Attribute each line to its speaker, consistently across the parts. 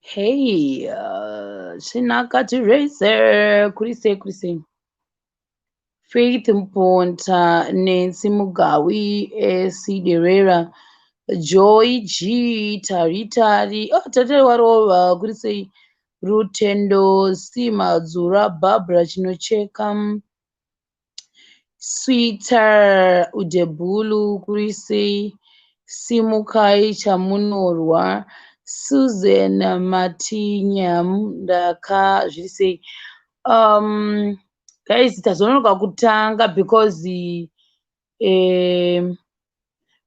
Speaker 1: Hey, Chinaka Tiraser, kuri sei, kuri sei? Faith Mponta, Nancy Mugawi, AC Derera, Joy G, Taritari, oh, Taritari warova, kuri sei? Rutendo C Madzura, Barbara Chinocheka, Sweeter Udebulu, kuri sei? Simukai Chamunorwa, Susan Matinyam, ndaka zviri sei? Guys, tazononoka kutanga because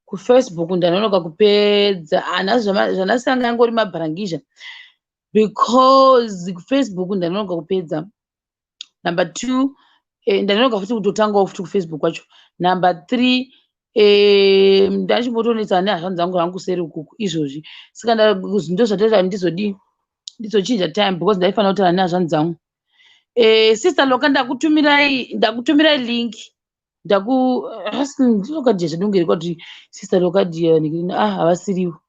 Speaker 1: kuFacebook ndanonoka kupedza hanasi zvanasanga angori mabharangizha because kuFacebook ndanonoka kupedza. Number two, ndanonoka futi kutotangawo futi kuFacebook kwacho. Number three, ndachimbotonetsana nehasha dzangu hangu kuseri ukuku izvozvi, saka ndo zvatoita ndizodii, ndizochinja time because ndaifanira kutaura nehasha dzangu. Sister Loka, ndakutumirai link. Ndaku Lokadhiya zvedunge kuti Sister Lokadhiya, ah, havasiriwo,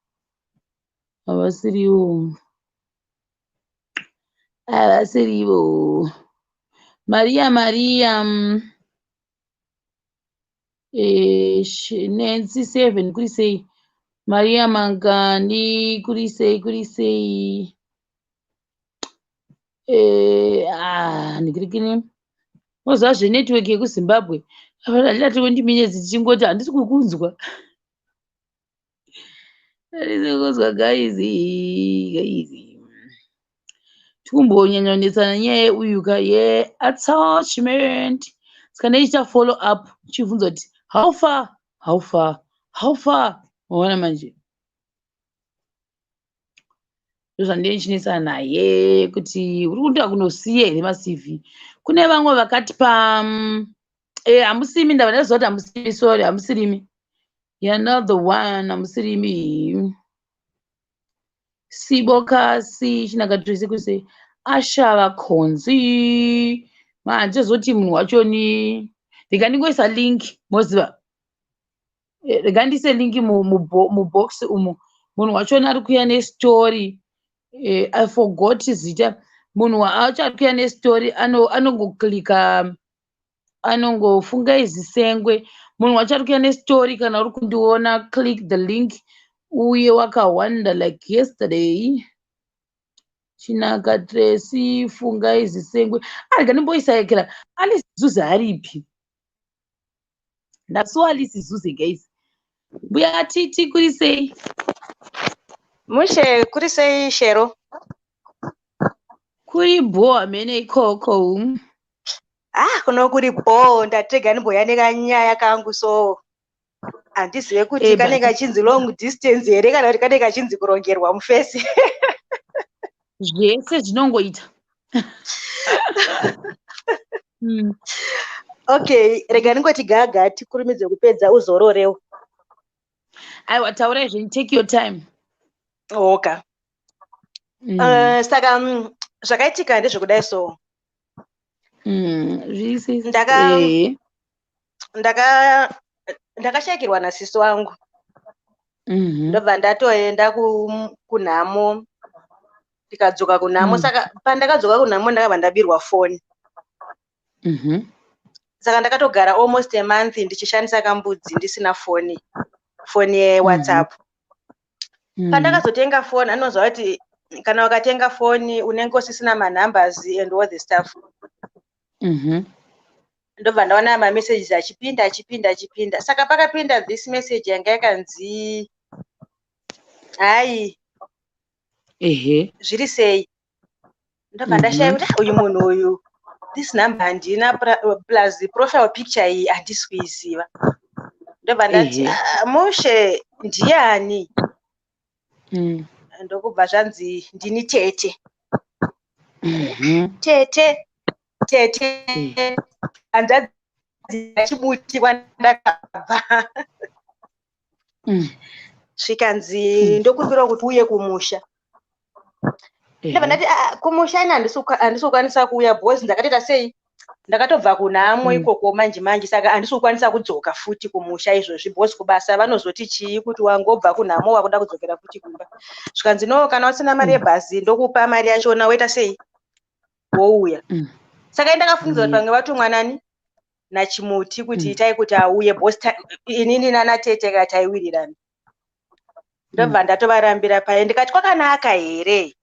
Speaker 1: havasiriwo, havasiriwo. Maria Maria, Nancy Seven, kuri sei? Maria Mangani, kuri sei, kuri sei? Ah, ndikirikini moziva zvenetwork yekuZimbabwe, handina 20 minutes tichingoti handisi kukunzwa, handisi kukunzwa guys, guys. Tikumbonyanya kunetsana nyaya yeuyuka yeattachment, saka ndeichita follow up chibvunza kuti how far, how far, how far? Waona manje, ndozvandinenge ndichinetsana naye kuti uri kuenda kunosiya here maCV. Kune vamwe vakati pa hamusimi, ndabva ndaziva kuti hamusimi. Sorry, hamusirimi. You're not the one, hamusirimi. Sibokasi Chinaka Tracy, kuse Ashava Konzi, mandizoti munhu wachoni. Rega ndingoisa link, moziva, rega ndiise link mubox umu. Munhu wachona ari kuuya nestory, I forgot zita. Munhu wacho ari kuuya nestory anongoclicka, anongofunga izisengwe. Munhu wacho ari kuuya nestory, kana uri kundiona, click the link uye wakawanda like yesterday. Chinaka Tracy, Fungai Zisengwe, arega ndimboisaikira. Alice Zuze aripi? Ndasuwa Alice Zuze, guys. Mbuya Titi, kuri sei?
Speaker 2: Mushe, kuri sei, Shero?
Speaker 1: Kuri bho, hamene ikoko.
Speaker 2: Ah, kuno kuri bho. Ndatega ndimboya nekanyaya kangu, so handizive kuti kane kachinzi long distance here kana kuti kane kachinzi kurongerwa mufesi.
Speaker 1: Zvese zvinongoita.
Speaker 2: Okay, rega ndingoti gaga tikurumidze kupedza uzororewo.
Speaker 1: Aiwa, taurai zvenyu, take your time.
Speaker 2: Oka. Saka zvakaitika ndezvekudai so.
Speaker 1: Zvisi
Speaker 2: Ndakashayikirwa nasisi wangu. Ndobva ndatoenda kunhamo, ndikadzoka kunhamo. Saka pandakadzoka kunhamo ndakabva ndabirwa foni. Saka ndakatogara almost a month ndichishandisa kambudzi, ndisina foni, foni yeWhatsApp. Pandakazotenga foni, anoziva kuti kana ukatenga foni unenge usisina manumbers and all the stuff. Ndobva ndaona mamessages achipinda, achipinda, achipinda. Saka pakapinda this message yanga yakanzi, "Hai, zviri sei?" Ndobva ndashaya kuti, "Ah, uyu munhu uyu, this number handina, plus profile picture iyi handisi kuiziva." Ndobva ndati, "Ah, mushe, ndiani?" Ndokubva zvanzi, "Ndini tete." Tete, tete, hanzvadzi yaChibuti kwandakabva. Zvikanzi, "Ndokumbirawo kuti uye kumusha." Ndobva ndati, "Ah, kumusha ini handisi kukwanisa kuuya because ndakatoita sei, Ndakatobva kunhamo ikoko manje manje, saka handisi kukwanisa kudzoka futi kumusha izvozvi, because kubasa vanozoti chii, kuti wangobva kunhamo wakuda kudzokera futi kumba? Zvikanzi, "No, kana usina mari yebhazi, ndokupa mari yachona, woita sei, wouya." Saka indakafungidzwa kuti pamwe vatumwa nani, naChimuti, kuti itai kuti auye, because inini nanatete ka taiwirirana. Ndobva ndatovarambira paye, ndikati, "Kwakanaka here?"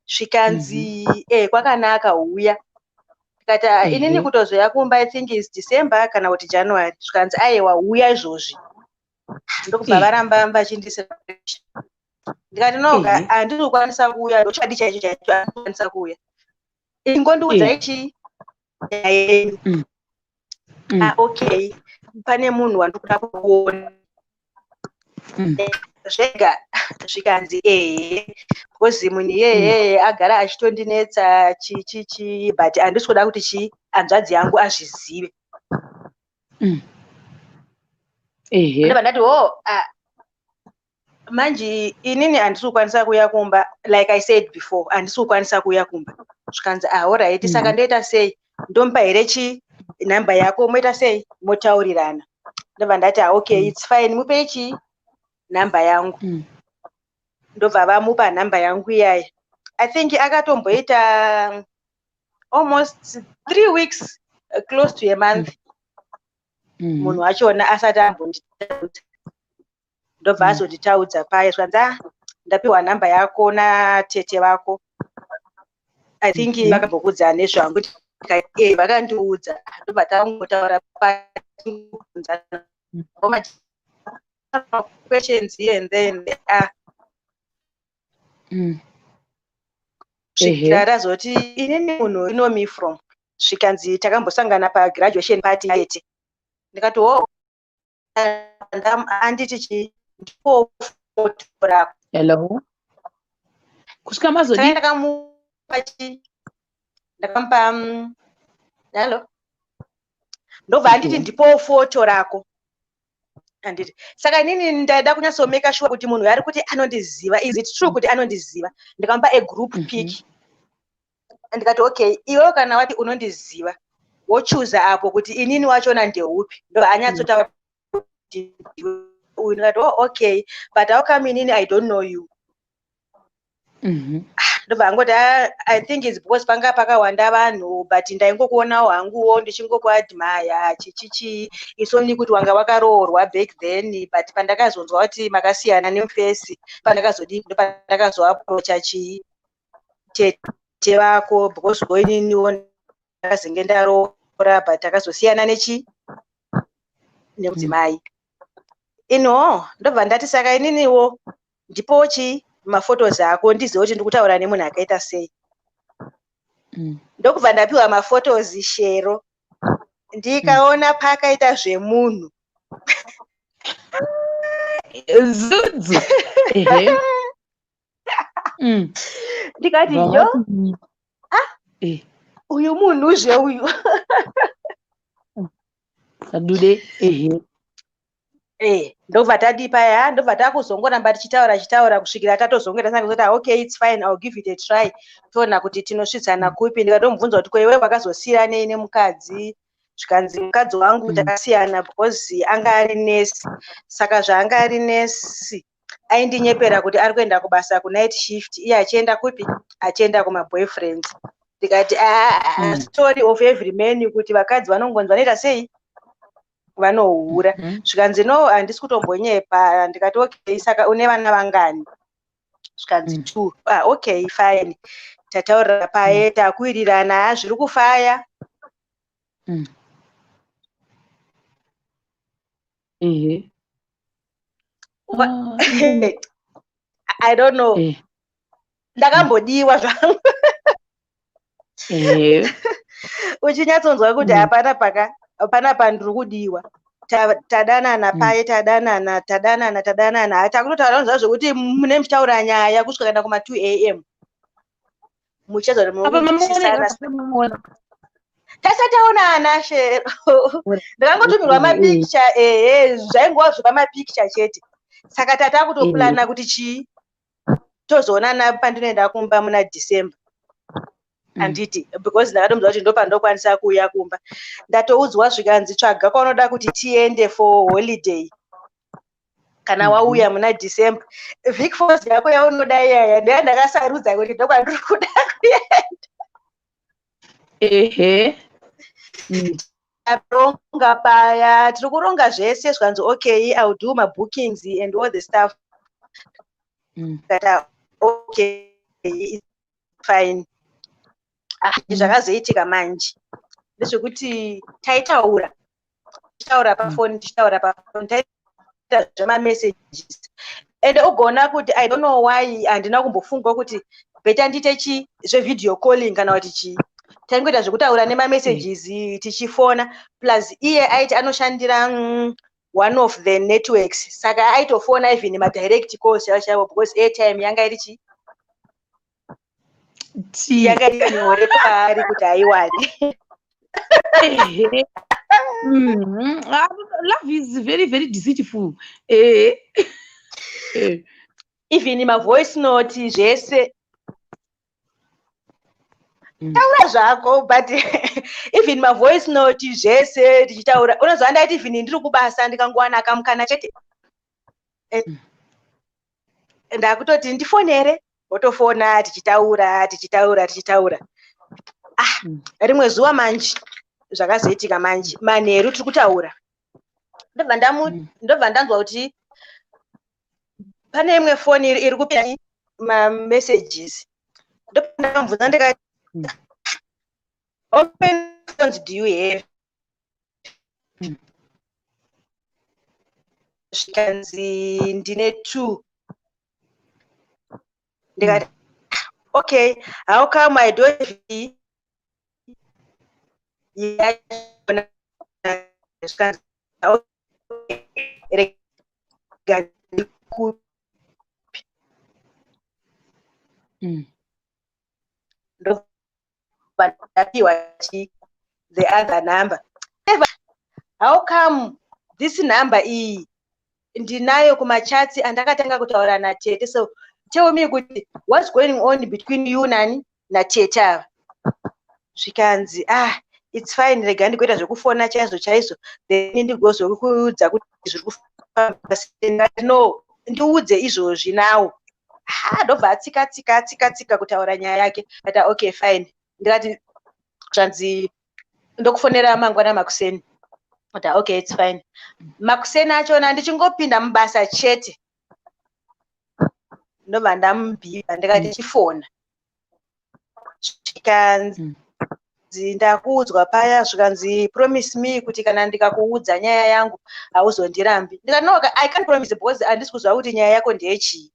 Speaker 2: Zvikanzi, "E, kwakanaka, uya." Ndikati, "Ah, inini kutozoya kumba I think is December kana kuti January." Zvikanzi, "Aiwa, uya izvozvi." Ndokubva varamba vachindisira. Ndikati, "No, handisi kukwanisa kuuya, ndochokwadi chaicho chaicho, handisi kukwanisa kuuya. Ingondiudzai chii, nyaya yenyu." "Ah, okay, pane munhu wandikuda kuona zvega." Zvikanzi, "Ehe, because munhu iyeye agara achitondinetsa chi chi, but handisi kuda kuti chi hanzvadzi yangu azvizive." Ndobva ndati, "Ho, ah, manje inini handisi kukwanisa kuuya kumba. Like I said before, handisi kukwanisa kuuya kumba." Zvikanzi, "Ah, alright, saka ndoita sei? Ndomupa here chi nhamba yako, moita sei, motaurirana?" Ndobva ndati, "Ah, okay, it's fine, mupei chi nhamba yangu." Ndobva vamupa nhamba yangu iyaya. I think akatomboita almost 3 weeks, close to a month, munhu wachona asati ambonditaudza. Ndobva azonditaudza paye, zvanzi, "Ah, ndapiwa nhamba yako natete vako. I think vakambokudza nezvangu." Ndikati, "Eh, vakandiudza." Ndobva tangotaura, pabvunzana questions here and then, ah, svikira razoti, "Inini munhu you know me from?" Zvikanzi, "Takambosangana pagraduation party yete." Ndikati, "Ho." Anditi chi, "Ndipo foto rako."
Speaker 1: Hello, kusvika
Speaker 2: Saka
Speaker 1: mazodii?
Speaker 2: Ndakamupa chi, ndakamupa hello, ndobva anditi, "Ndipo foto rako," handiti? Saka inini ndaida kunyatsomake sure kuti munhu ari kuti anondiziva, is it true kuti anondiziva? Ndikamupa a group pic. Ndikati, "Okay, iwewe kana wati unondiziva, wochuza apo kuti inini wachona ndeupi." Ndobva anyatsotaura kuti uyu. Ndikati, "Oh, okay, but how come inini I don't know you?" Ndobva angoti, "Ah, I think it's because panga pakawanda vanhu, but ndaingokuonawo hanguwo ndichingokuadmire chichichi. Isoni kuti wanga wakaroorwa back then, but pandakazonzwa kuti makasiyana nemufesi, pandakazodii, ndopandakazoapproacha chii, tete vako, because ininiwo ndakazenge ndaroora, but takazosiyana nechi nemudzimai ino." Ndobva ndati, "Saka ininiwo ndipo chi maphotos ako, ndizive kuti ndikutaura nemunhu akaita sei." Ndokubva ndapiwa maphotos, Shero, ndikaona pakaita zvemunhu.
Speaker 1: Zudzu, ehe.
Speaker 2: Ndikati,
Speaker 1: Bva
Speaker 2: "Yo,
Speaker 1: vati,
Speaker 2: uyu munhuzve uyu."
Speaker 1: Sadude, ehe.
Speaker 2: Ndobva tadi paya, ndobva takuzongoramba tichitaura, tichitaura, kusvikira tatozongoita sanga kuti, "Okay, it's fine, I'll give it a try, toona kuti tinosvitsana kupi." Ndikatomubvunza kuti, "Ko iwe wakazosiyanei nemukadzi?" Zvikanzi, "Mukadzi wangu takasiyana because anga ari nesi. Saka zvaanga ari nesi, aindinyepera kuti ari kuenda kubasa kunight shift, iye achienda kupi? Achienda kumaboyfriends." Ndikati, "Ah, story of every man, kuti vakadzi vanongonzi vanoita sei, vanohura." Zvikanzi, "No, handisi kutombonyepa." Ndikati, "Okay, saka une vana vangani?" Zvikanzi, "Two." "Ah, okay, fine." Tataurira paye, takuwirirana, zviri kufaya.
Speaker 1: Ehe. Ah,
Speaker 2: I don't know. Ndakambodiwa zvangu. Uchinyatsonzwa kuti hapana paka hapana ndiri kudiwa. Tadanana paye, tadanana, tadanana, tadanana, takutotaura zva zvekuti mune muchitaura nyaya kusvika kana kuma 2 a.m., muchedza kuti
Speaker 1: Apa mamuona?
Speaker 2: munowisisana.
Speaker 1: Mamuona?
Speaker 2: Tasati taonana, Shero. Ndakangotumirwa mapicture, ehe, zvaingova zvepamapicture chete. Saka tatakutoplana kuti chii, tozoonana pandinoenda kumba muna December. Handiti because ndakatomuudza kuti ndopandokwanisa kuuya kumba. Ndatoudzwa zvikanzi tsvaga kwaunoda kuti tiende for holiday kana wauya muna December. Vic Falls yako yaunoda iyaya ndoyandakasarudza kuti ndokwandiri kuda kuenda. Taronga paya, tiri kuronga zvese, zvikanzi okay, I will do mabookings and all the stuff. Kati okay, it's fine. Ah, zvakazoitika manje ndezvekuti taitaura, tichitaura pafoni, tichitaura pafoni, taita zvemamessages, ende ugoona kuti I don't know why handina kumbofunga kuti better ndiite chi zvevideo calling kana kuti chii. Taingoita zvekutaura nemamessages, tichifona. Plus iye aiti anoshandira one of the networks, saka aitofona even madirect calls chaivo chaivo, because airtime yanga iri chi
Speaker 1: Tea.
Speaker 2: Yanga iri nyore kwaari kuti aiwane.
Speaker 1: Ehe. Ah, love is very very deceitful. Eh. Eh.
Speaker 2: Even mavoice note, zvese. Taura zvako, but even mavoice note, zvese tichitaura. Unoziva ndaiti even ndiri kubasa, ndikangowana kamukana chete, ndakutoti ndifonere, wotofona, tichitaura, tichitaura, tichitaura. Ah, rimwe zuva manje, zvakazoitika manje, manheru tiri kutaura, ndobva ndobva ndanzwa kuti pane imwe foni iri kupinda mamessages. Ndobva ndamubvunza ndikati, "How many phones do you have?" Zvikanzi ndine two. Ndikati okay, how come I don't have yachona? Zvikanzi okay, rega ndikupe. Ndobva ndapiwa chi the other number. How come this number iyi ndinayo kumachats andakatanga kutaura natete? So tell me kuti what's going on between you nani natete ava? Zvikanzi ah, it's fine, rega ndikuita zvekufona chaizvo chaizvo, then ndigozokuudza kuti zviri kufamba sei. Ndikati no, ndiudze izvozvi nawo. Ha, ndobva atsika tsika, atsika tsika kutaura nyaya yake. Ati okay, fine. Ndikati zvanzi ndokufonera mangwana makuseni. Ati okay, it's fine. Makuseni achona ndichingopinda mubasa chete, ndobva ndamubhipa, ndikati chifona. Zvikanzi ndakuudzwa paya. Zvikanzi promise me kuti kana ndikakuudza nyaya yangu hauzondirambi. Ndikati no, I can't promise because handisi kuziva kuti nyaya yako ndeyechii.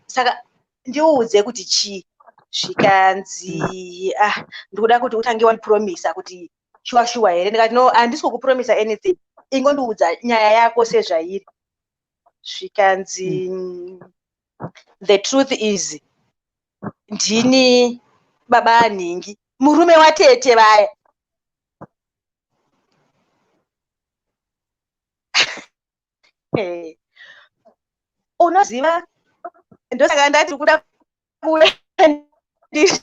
Speaker 2: Saka ndiudze kuti chii. Zvikanzi ah, ndikuda kuti utange wandipromisa kuti shuwa shuwa here. Ndikati no, handisi kukupromisa anything, ingondiudza nyaya yako sezvairi. Zvikanzi the truth is ndini baba anhingi, murume watete vaya. Unoziva ndosaka ndati kuda kuuya ndiri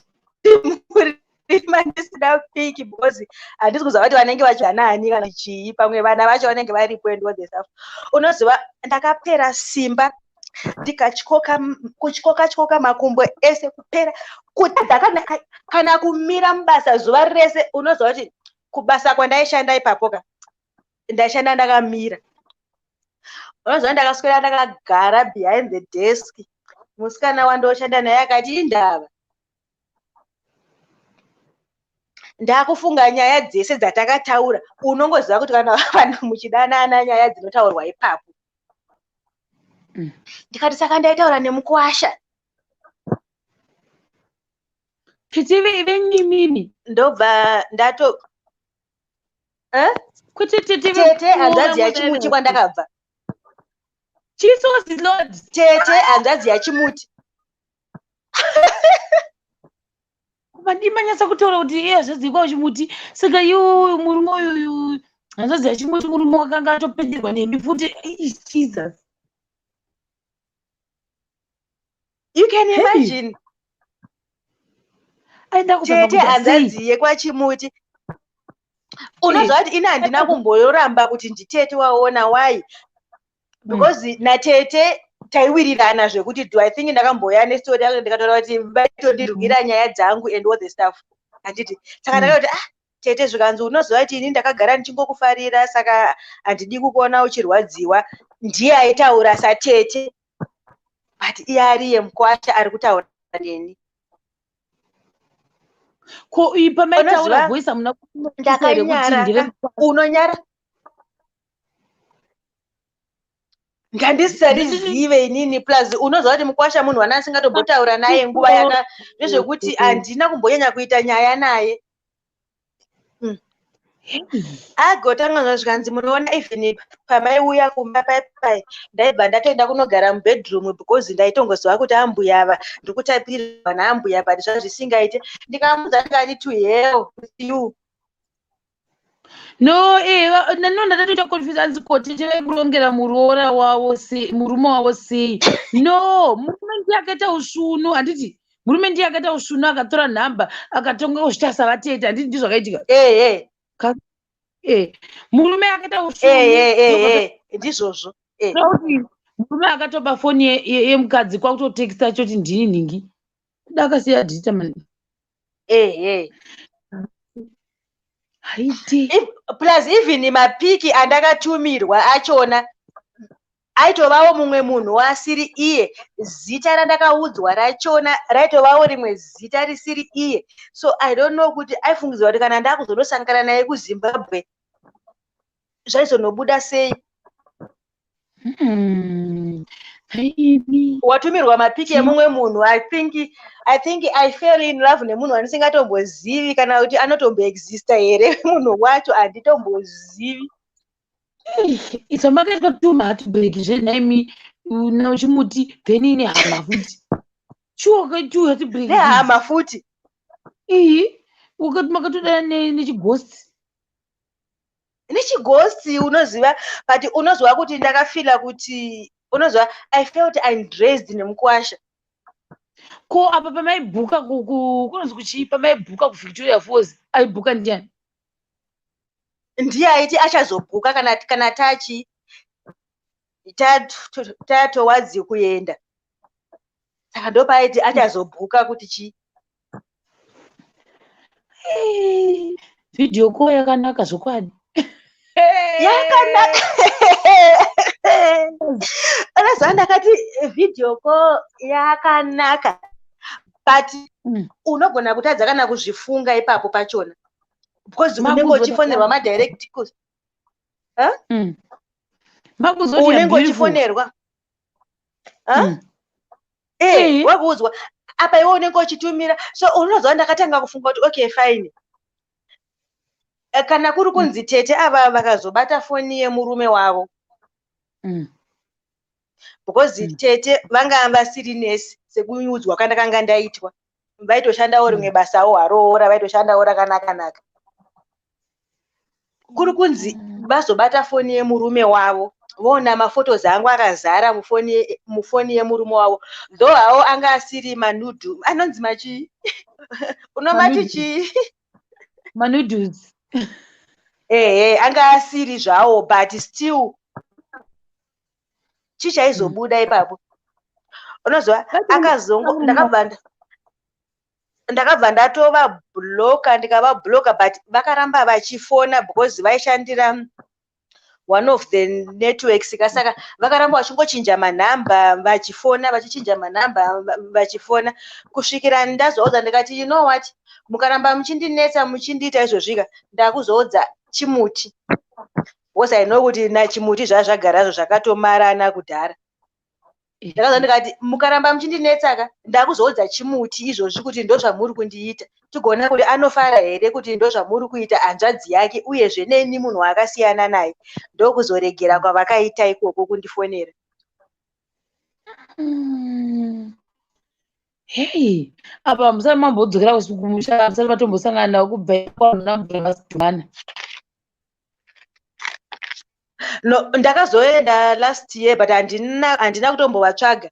Speaker 2: murima ndisina pic, because handisi kuziva kuti vanenge vachivanani kana chii, pamwe vana vacho vanenge varipo and all the stuff. Unoziva ndakapera simba, ndikatyoka, kutyoka tyoka makumbo ese, kupera kutadza kana kumira mubasa zuva rese. Unoziva kuti kubasa kwandaishanda ipapo ka, ndaishanda ndakamira. Unoziva ndakaswera ndakagara behind the desk. Musikana wandoshanda naye akati indava ndakufunga nyaya dzese dzatakataura. Unongoziva kuti kana vanhu muchidanana, nyaya dzinotaurwa ipapo. Ndikati saka ndaitaura nemukwasha.
Speaker 1: Tete venyimini?
Speaker 2: Ndobva ndato, eh?
Speaker 1: Kwete tete.
Speaker 2: Tete hanzvadzi yaChimuti kwandakabva.
Speaker 1: Jesus is Lord.
Speaker 2: Tete hanzvadzi yaChimuti.
Speaker 1: Vadima nyatsa kutaura kuti iye hanzvadzi kwaChimuti, saka iwo murume uyuyu hanzvadzi yaChimuti, murume wakanga atopenderwa nemi futi. Jesus.
Speaker 2: You can imagine.
Speaker 1: Aida kuzama
Speaker 2: Tete
Speaker 1: kuita sei?
Speaker 2: Hanzvadzi yekwaChimuti. Unoziva kuti ini handina kumboramba kuti nditete waona. Why? Because natete taiwirirana zvekuti do I think ndakamboya nestori yako, ndikataura kuti vaitondirwira nyaya dzangu and all the stuff, handiti? Saka ndakati, "Ah, tete," zvikanzi, "Unoziva kuti ini ndakagara ndichingokufarira, saka handidi kukuona uchirwadziwa." Ndiye aitaura satete, but iye ariye mukwasha ari kutaura neni.
Speaker 1: Ko iyi pamaitaura
Speaker 2: Unoziva,
Speaker 1: voice, hamuna kunoisa here kuti
Speaker 2: ndakanyara.
Speaker 1: ndire
Speaker 2: Unonyara, ngandisarizive inini. Plus unoziva kuti mukwasha munhu wana asingatombotaura naye nguva yaka ndezvekuti handina kumbonyanya kuita nyaya naye. Agotanga zvikanzi, "Munoona, even pamaiuya kumba paipai, ndaibva ndatoenda kunogara mubedroom because ndaitongoziva kuti ambuya ava, ndiri kutapirirwa naambuya, but zvazvisingaite." Ndikamuudza ndikati, "To hell with you."
Speaker 1: No, no, ndatoita confuse. Anzi ko tete vaikurongera muroora wavo sei, murume wavo sei? No, murume ndiye akaita usvunu, handiti? Murume ndiye akaita usvunu, akatora nhamba, akatonga kuzvita savatete, handiti? Ndizvo zvakaitika?
Speaker 2: Ehe.
Speaker 1: Murume akaita usvunu.
Speaker 2: Ehe, ndizvozvo.
Speaker 1: Kuti murume akatoba foni yemukadzi, kwakutotekista choti ndini nhingi, kuda akasiya dhita mani. Haiti.
Speaker 2: Plus even mapiki andakatumirwa achona aitovawo mumwe munhu asiri iye. Zita randakaudzwa rachona raitovawo rimwe zita risiri iye. So I don't know kuti aifungidzwa kuti kana ndakuzondosangana naye kuZimbabwe zvaizonobuda sei.
Speaker 1: Haimi.
Speaker 2: Watumirwa mapiki emumwe munhu. I think I fell in love nemunhu wandisingatombozivi, kana kuti anotomboexista here munhu wacho, handitombozivi.
Speaker 1: Isa makaitwa tuma heartbreak zvenhaimi uchimuti, then ine hama futi, sure, two heartbreak.
Speaker 2: Nehama futi.
Speaker 1: Iyi ukati makatodana nechighost.
Speaker 2: Nechighost, unoziva. But unoziva kuti ndakafila kuti, unoziva, I felt undressed nemukwasha.
Speaker 1: Ko apa pamaibhuka kunonzi kuchii, pamaibhuka kuVictoria Falls, aibhuka ndiani?
Speaker 2: Ndiye aiti achazobhuka kana tachi tatowadzi kuenda, saka ndopaaiti achazobhuka kuti chii.
Speaker 1: Video call yakanaka zvokwadi.
Speaker 2: Yakanaka. Unoziva, ndakati video call yakanaka, but unogona kutadza kana kuzvifunga ipapo pachona because unenge
Speaker 1: Makuzoda
Speaker 2: uchifonerwa madirect calls.
Speaker 1: Makuzoti
Speaker 2: Unenge
Speaker 1: beautiful.
Speaker 2: uchifonerwa. Huh? Wakuudzwa apa, iwe unenge uchitumira. So unoziva, ndakatanga kufunga kuti, okay, fine. Kana kuri kunzi tete ava vakazobata foni yemurume wavo, because tete vanga vasiri nesi sekuudzwa kwandakanga ndaitwa, vaitoshandawo rimwe basawo haroora, vaitoshandawo rakanaka-naka. Kuri kunzi vazobata foni yemurume wavo, voona maphotos angu akazara mufoni yemurume wavo, though hawo anga asiri manudes, anonzi machii, unomati
Speaker 1: Manudes.
Speaker 2: chii?
Speaker 1: Manudes.
Speaker 2: Ehe, anga asiri zvawo, but still chichaizobuda ipapo, unoziva? Akazongo ndakabva ndatovabloka, ndikavabloka, but vakaramba vachifona because vaishandira one of the networks ka. Saka vakaramba vachingochinja manhamba vachifona, vachichinja manhamba vachifona, kusvikira ndazoudza ndikati, "You know what, mukaramba muchindinetsa, muchindiita izvozvika, ndakuzoudza Chimuti," because I know kuti naChimuti zvazvagarazvo zvakatomarana kudhara. Ndakaza ndikati, "Mukaramba muchindinetsaka, ndakuzoudza Chimuti izvozvi kuti ndo zvamuri kundiita, tigoona kuti anofara here kuti ndo zvamuri kuita hanzvadzi yake, uyezve neni munhu waakasiyana naye." Ndokuzoregera kwavakaita ikoko kundifonera.
Speaker 1: Hei, apa musati mambodzokera kumusha, musati matombosangana navo kubva kwanamvura vasidhumana?
Speaker 2: No, ndakazoenda last year, but handina kutombovatsvaga.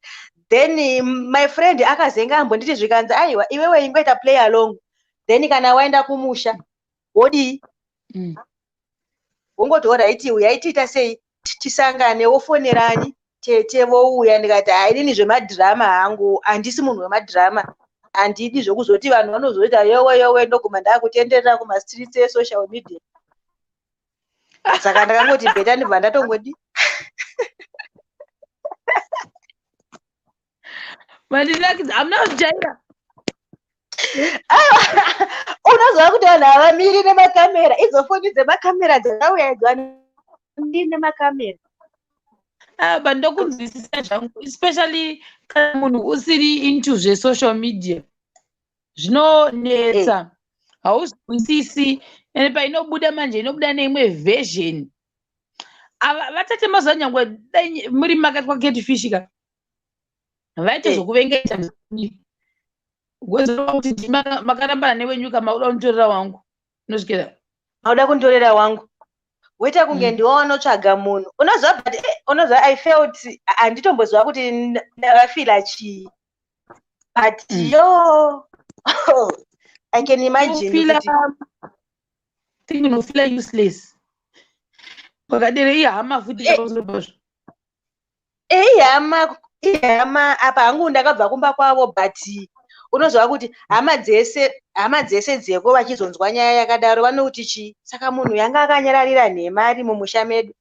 Speaker 2: Then my friend akazenga ambonditi, zvikanzi, "Aiwa, iwewe ingoita play along." Then kana waenda kumusha wodii? Wongoti, "Alright, uyai tiita sei, tisangane." Wofonerani tete vouya. Ndikati, "Hai, inini zvemadhirama hangu handisi munhu wemadhirama. Handidi zvokuzoti vanhu vanozoita yowe yowe, ndoguma ndakutenderera kumastreets esocial media." Saka ndakangoti better ndibva ndatongodi.
Speaker 1: Mandinakidza, hamuna kujaira.
Speaker 2: Unoziva kuti vanhu havamiri nemakamera. Idzo foni dzemakamera dzakauya idzo, vanhu nemakamera.
Speaker 1: Ah, but ndokunzwisisa zvangu, especially kana munhu usiri into zvesocial media, zvinonetsa, hauzwisisi. Ende painobuda manje, inobuda neimwe version. Ava vatate mazuva, nyangwe dai muri makaitwa catfish ka, vaite zvokuvengaita goziva kuti makarambana newenyuka, mauda kunditorera wangu, unosvikira.
Speaker 2: Mauda kunditorera wangu, woita kunge ndiwo wanotsvaga munhu, unoziva. But unoziva, I felt, handitomboziva kuti ndakafila chii, but yo, I can imagine.
Speaker 1: Unofila think unofila useless pakadere ihama futi pamusoro pazvo.
Speaker 2: Ihama, ihama. Apa hangu ndakabva kumba kwavo, but unoziva kuti hama dzese dzeko vachizonzwa nyaya yakadaro vanoti chii? Saka munhu yanga akanyararira nhema ari mumusha medu,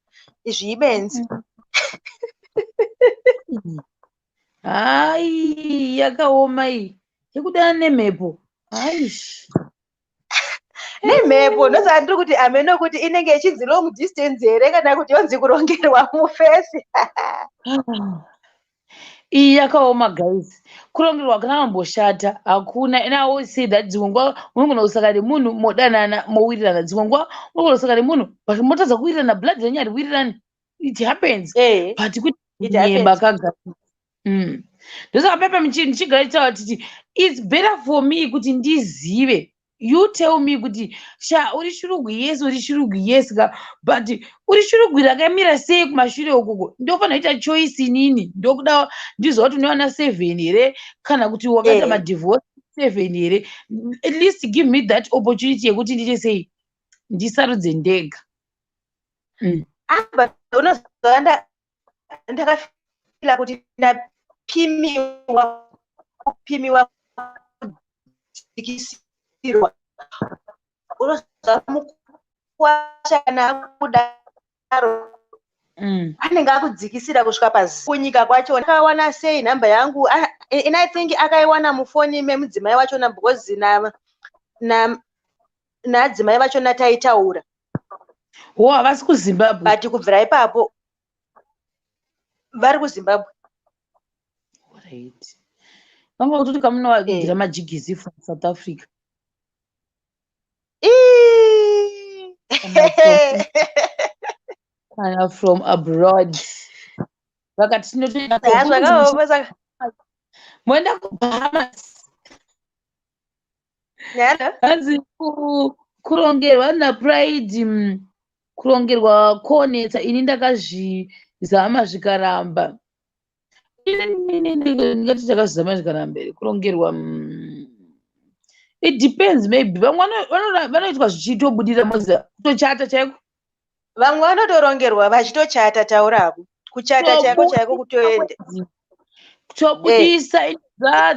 Speaker 2: izvi ibenzi.
Speaker 1: Hai, yakaoma iyi yekudana nemhepo, aish.
Speaker 2: Nemhepo, ndosaka ndiri kuti hameno kuti inenge ichinzi long distance here kana kuti yonzi kurongerwa mufesi.
Speaker 1: Iyi yakaoma, guys. Kurongerwa kana mamboshata hakuna. And I always say that dzimwe nguva unogona kusangana nemunhu, modanana, mowirirana. Dzimwe nguva unogona kusangana nemunhu but motadza kuwirirana, blood renyu hariwirirani. It happens. But kuti
Speaker 2: It
Speaker 1: nyeba
Speaker 2: happens.
Speaker 1: kaga. Ndosaka pepe ndichigara ndichitaura titi it's better for me kuti ndizive. You tell me kuti, "Sha, uri Shurugwi?" "Yes." "Uri Shurugwi?" "Yes." Ka, but uri Shurugwi rakamira sei kumashure ukoko? Ndofanira kuita choice inini. Ndokuda ndiziva kuti unowana seven here kana kuti wakaita madivorce seven here. At least give me that opportunity yekuti ndiite sei, ndisarudze ndega.
Speaker 2: Ah, but unoziva ndakafila kuti ndapimiwa, kupimiwa, kudzikisirwa. Unoziva mukwasha kana akudaro anenge akudzikisira kusvika pazi kunyika kwacho. Akawana sei nhamba yangu? Ah, and I think akaiwana mufoni memudzimai wachona, because na naadzimai vachona taitaura.
Speaker 1: Ho, havasi kuZimbabwe?
Speaker 2: But kubvira ipapo vari kuZimbabwe.
Speaker 1: Right, vanga kutoti kamunovagira majigisi from South Africa.
Speaker 2: Ii!
Speaker 1: Kana from abroad, vakati tinotoenda.
Speaker 2: Ha, zvakaoma saka.
Speaker 1: Moenda kuBahamas.
Speaker 2: Nyana.
Speaker 1: Hanzi kurongerwa naPride, kurongerwa konetsa. Ini ndakazvizama zvikaramba. Ini ndingati takazvizama zvikaramba here kurongerwa? It depends. Maybe vamwe vanoitwa zvichitobudira, moziva, kutochata chaiko.
Speaker 2: Vamwe vanotorongerwa vachitochata. Taurako, kuchata chaiko chaiko, kutoenda.
Speaker 1: Kutobudisa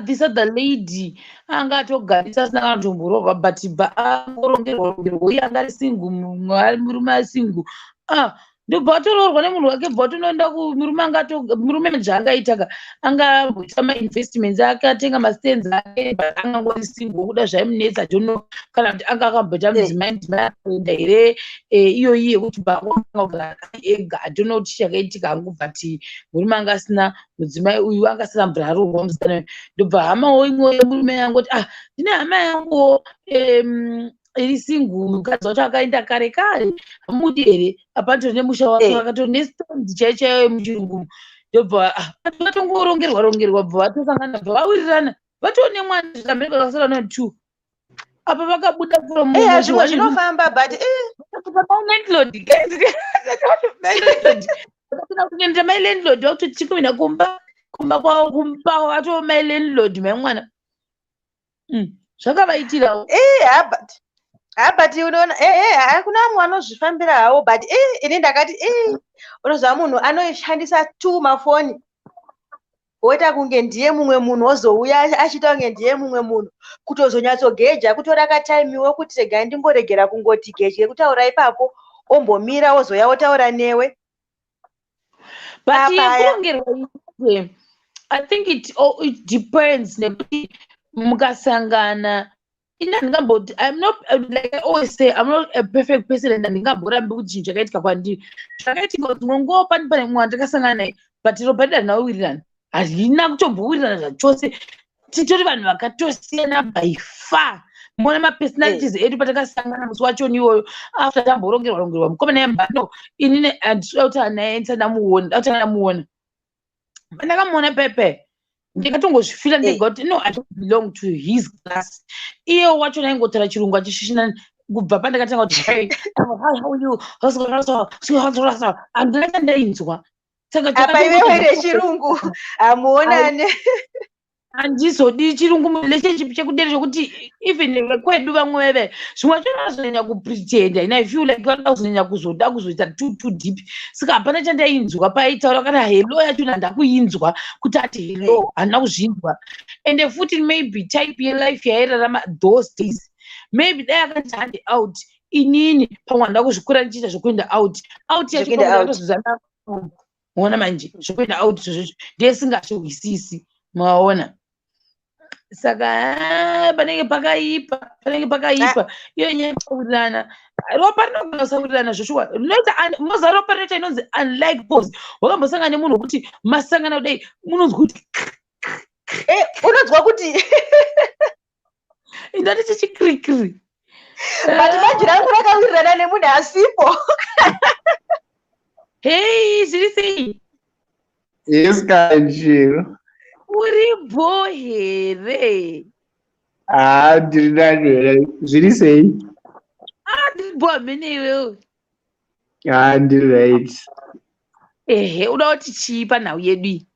Speaker 1: this other lady anga atogarisa asina kana kutombororwa, but bva angorongerwa rongerwa, uye anga ari single, mumwe ari murume ari single. Ah, ndobva atoroorwa nemunhu wake, bva atonoenda kumurume. Anga murume zvaangaita ka, anga amboita mainvestments ake, atenga mastands ake, but angangori single, kuda zvaimunetsa. Don't kana kuti anga akamboita mudzimai akaenda here, iyoyi yekuti anga ega. I don't know kuti chakaitika hangu, but murume anga asina mudzimai uyu, anga asina mvura aroorwa musikana uyu. Ndobva hamawo imwe yemurume yangoti, "Ah, ndine hama yanguwo iri single, mukadzi wacho akaenda kare kare, hamudi here?" Apa atori nemusha wake, akatori nestand chaiyo chaiyo yemuchirungu. Ndobva vatongorongerwa rongerwa, bva vatosangana, bva vawirirana, vatoo nemwana. Zvikamheka vakasara na two. Apa vakabuda from
Speaker 2: Zvimwe zvinofamba, but
Speaker 1: landlord, guys, kuenda mai landlord, vakuti chikuenda kumba kwavo, kumba kwavo, atoo mai landlord, mai mwana. Zvakavaitirawo.
Speaker 2: Ha, but unoona, hakuna vamwe vanozvifambira havo, but ini ndakati, unoziva munhu anoshandisa two mafoni, woita kunge ndiye mumwe munhu, wozouya achiita kunge ndiye mumwe munhu, kutozonyatsogeja kutora kataimiwo kuti regai ndingoregera kungoti geje kutaura ipapo, ombomira, wozoya wotaura newe.
Speaker 1: But
Speaker 2: Papaya.
Speaker 1: yekurongerwa iye, I think it depends nekuti mukasangana. Ini handingamboti, I'm not, like I always say, I'm not a perfect person and handingamborambi kuti chinhu chakaitika kwandiri. Zvakaitika kuti mumwe pane mumwe wandakasangana naye, but ropa redu harina kuwirirana, harina kutombowirirana zvachose. Titori vanhu vakatosiyana by far. Muona mapersonalities edu patakasangana musi wachoni iwoyo, after tamborongerwa rongerwa mukomana yembano. Inini handisida kutaura naye ndisati ndamuona, ndakutanga ndamuona. Pandakamuona pepe, ndikatongozvifila ndega kuti no, I don't belong to his class. Iye wacho aingotaura Chirungu achishushina. Kubva pandakatanga kuti, "Hey, hi, how are you?" Handina chandainzwa. Saka
Speaker 2: Apa iwewe nechirungu hamuonane.
Speaker 1: Handizodi chirungu relationship chekudera chokuti even kwedu vamwe veve zvimwe vacho vanozonyanya kupretenda, and I feel like vanoda kuzonyanya kuzoda kuzoita too deep. Saka hapana chandainzwa paitaura. Kana hello yacho handakuinzwa kuti ati hello, handina kuzvinzwa. Ende futi maybe type yelife yairarama those days, maybe dai akati handi out, inini pamwe handida kuzvikura ndichiita zvokuenda out out yacho.
Speaker 2: Zvekuenda out.
Speaker 1: Ndakatozozana ona manje zvokuenda out zvozvo ndesingazvihwisisi, maona. Saka panenge pakaipa, panenge pakaipa. Iyo nyaya yekuwirirana, ropa rinogona kusawirirana zvoshuwa. Rinoita moziva ropa rinoita inonzi unlike pose. Wakambosangana nemunhu wekuti masangana kudai, munonzwa kuti
Speaker 2: Unonzwa kuti
Speaker 1: ndati chichikrikri.
Speaker 2: But manje rangu rakawirirana nemunhu asipo.
Speaker 1: Hei, zviri sei?
Speaker 3: Yes, Kanjiro.
Speaker 1: Uri bho here?
Speaker 3: Ah, ndiri nani here. Zviri sei?
Speaker 1: Ah, ndiri bho hamene, iwewe?
Speaker 3: Ah, ndiri right.
Speaker 1: Ehe, uda kuti chii panhau yedu iyi?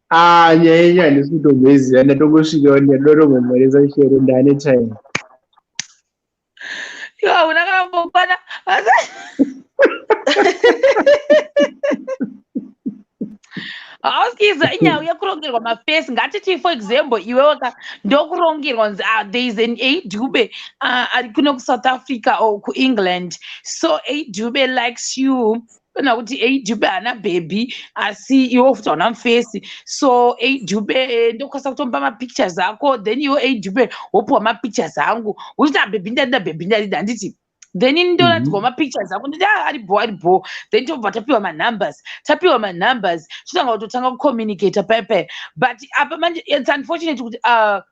Speaker 3: Ah, nyaya yenyu handisi kutomboiziva, ndatongosvikawo, ndadotongomhoresa Shero, ndaane time.
Speaker 1: Iwe hauna kana kumbokwana. Hausikiza inyaya yekurongerwa mafesi. Ngatiti, for example, iwewe ka ndokurongerwa nzi there is an Adube ari kuno kuSouth Africa or kuEngland. So Adube likes you, kana kuti Adube haana baby, asi iwe futi hauna mufesi. So Adube ndokwanisa kutomupa mapictures ako, then iwe Adube wopiwa mapictures angu, uchiti, "Ah, baby ndarida, baby ndarida," handiti? Then ini ndoratidzwa mapictures ako, nditi, "Ah, ari bho, ari bho." Then tobva tapiwa manumbers, tapiwa manumbers, totanga kutotanga kucommunicata paipai. But apa manje it's unfortunate kuti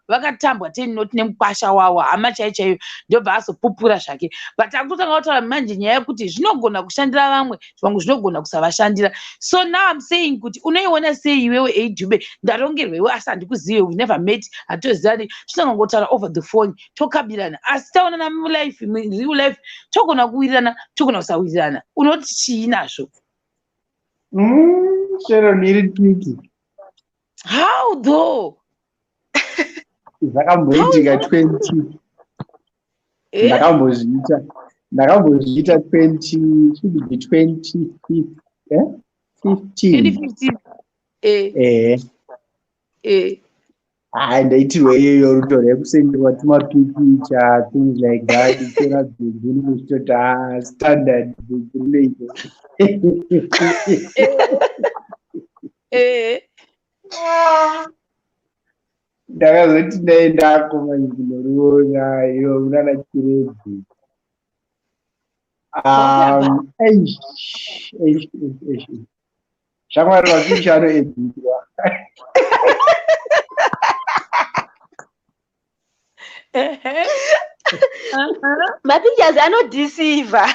Speaker 1: vakatambwa ten not nemukwasha wavo, hama chaiyo chaiyo, ndobva azopupura zvake. But akutotanga kutaura manje nyaya yekuti zvinogona kushandira vamwe, vamwe zvinogona kusavashandira. So now I'm saying kuti unoiona sei iwewe, Adube? Ndarongerwa iwe, asi handikuzive, we never met, hatitozivani. Totanga kungotaura over the phone, tokabirana, asi taonana mulife, real life, togona kuwirirana, togona kusawirirana. Unoti chii nazvo?
Speaker 3: Sharon, iri tricky.
Speaker 1: How though?
Speaker 3: Zvakamboitika 20
Speaker 1: Eh?
Speaker 3: Ndakambozviita 20, should be 20, eh? 15.
Speaker 1: 2015.
Speaker 3: Hayi, ndaitirwa iyoyo rudo rwekusenderwa tumapikicha, things like that. Uchiona bhebhi unenge ah, standard bhebhi rinoita. Ndakazoti ndaendako manje kunoriona iro munana Chiredzi. Eish, eish, eish, eish. Shamwari, mapikicha anoedhitwa.
Speaker 2: Mapictures anodeceiva.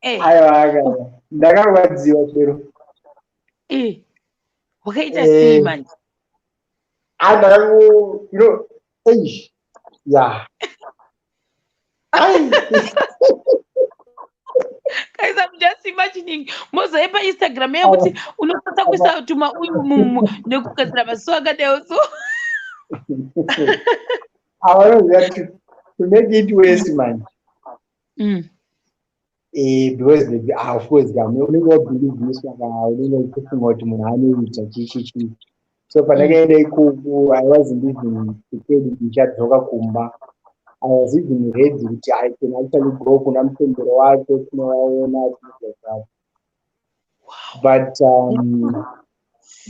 Speaker 3: Aiwa, aka ndakarwadziwa, Shero.
Speaker 1: Wakaita sei manje?
Speaker 3: Ah, ndakango, eish, ya. Ai.
Speaker 1: Guys, I'm just imagining mozai paInstagram yekuti unokwanisa kuisa tuma uyu nekugadzira mazuva akadai so.
Speaker 3: Avanoziva to make it worse manje. Because of course unenge wabhilivhiswa ka, unenge uchifunga kuti munhu anoita chichi chii. So pandakaenda ikoko, I wasn't even prepared kuti ndichadzoka kumba. I was even ready kuti I can actually go kuna mutembero wacho, tinovaona, things like that. But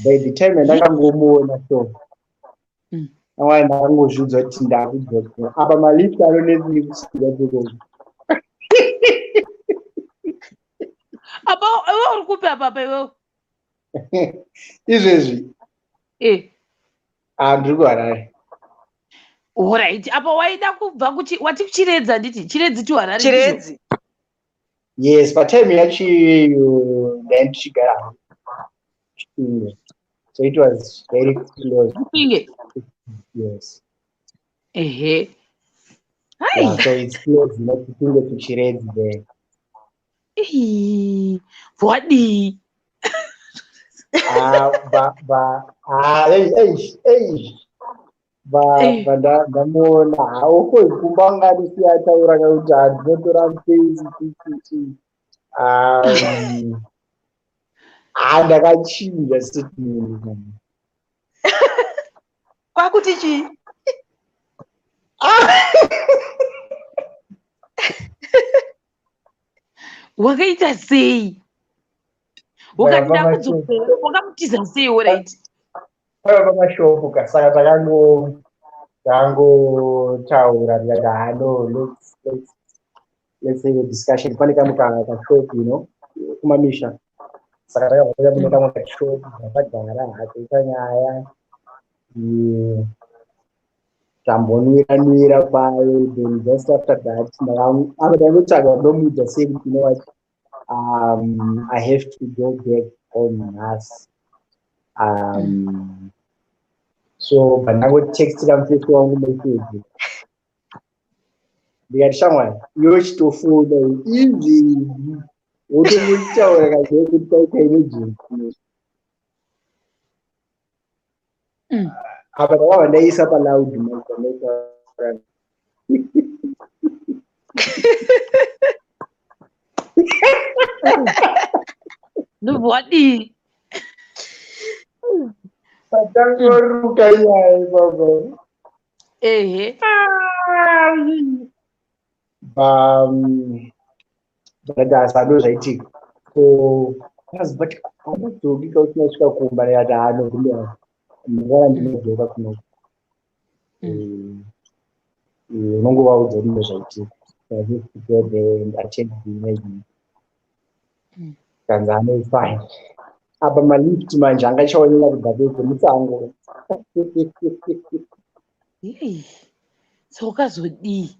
Speaker 3: by the time yandakangomuona, so amwai, ndakangozviudza kuti ndakudzoka. Apa malift anonetsi kusvika ikoko.
Speaker 1: Apa iwe uri kupi apa apa iwewe?
Speaker 3: Izvezvi?
Speaker 1: Eh.
Speaker 3: Ah, ndiri kuHarare.
Speaker 1: Alright, apa waida kubva kuchi wati kuChiredzi, handiti? Chiredzi to Harare, ndizvo?
Speaker 2: Chiredzi.
Speaker 3: Yes, patime yacho iyoyo ndai ndichigara Chipinge, so it was very close.
Speaker 1: Chipinge.
Speaker 3: Yes.
Speaker 1: Ehe.
Speaker 3: Yeah,
Speaker 1: Hai.
Speaker 3: so it's close, Chipinge to Chiredzi there.
Speaker 1: Ii, wadii?
Speaker 3: Ah, ba ba ah, ei ei ei, ba ba ndamuona. Ah, of course kumba anga andisiya ataura kakuti handinotora mufesi chichichi. Ah, ndakachinja statement.
Speaker 2: Kwakuti chii?
Speaker 1: Wakaita sei? Wakati
Speaker 3: Ndakabva
Speaker 1: ndakudzokera, wakamutiza sei? Alright.
Speaker 3: Paiva pamashopu ka, saka takangotaura tikati, "Ah, no, let's have a discussion." Pane kamwe kashop kumamisha, saka takabva taenda kune kamwe kashop, takagara hatoita nyaya. Tambonwira nwira payo. Then just after that apa tangotsvaga ndomuudza sei kuti, "You know what, I have to go back home nhasi." So pandangotextira mufesi wangu message, ndikati, "Shamwari, iwe chitofona izvezvi, wotongotaura kazive kuti paita emergency." Apa ndakabva ndaisa paloud mic pandaitaura.
Speaker 1: Ndobva wadii?
Speaker 3: Patangoruka nyaya ipapo. But asado zvaitika, so akazi, "But haungadzoki ka usina kusvika kumba?" Ndikati, "Ah, no, mangwana ndinodzoka kuno." Unongovaudza kuti ndozvaitika. So I have to go there and attend the emergency. Kanzi, "Ano, it's fine." Apa malift manje angachaoneka kubva pedyo musango.
Speaker 1: Yei. So wakazodii?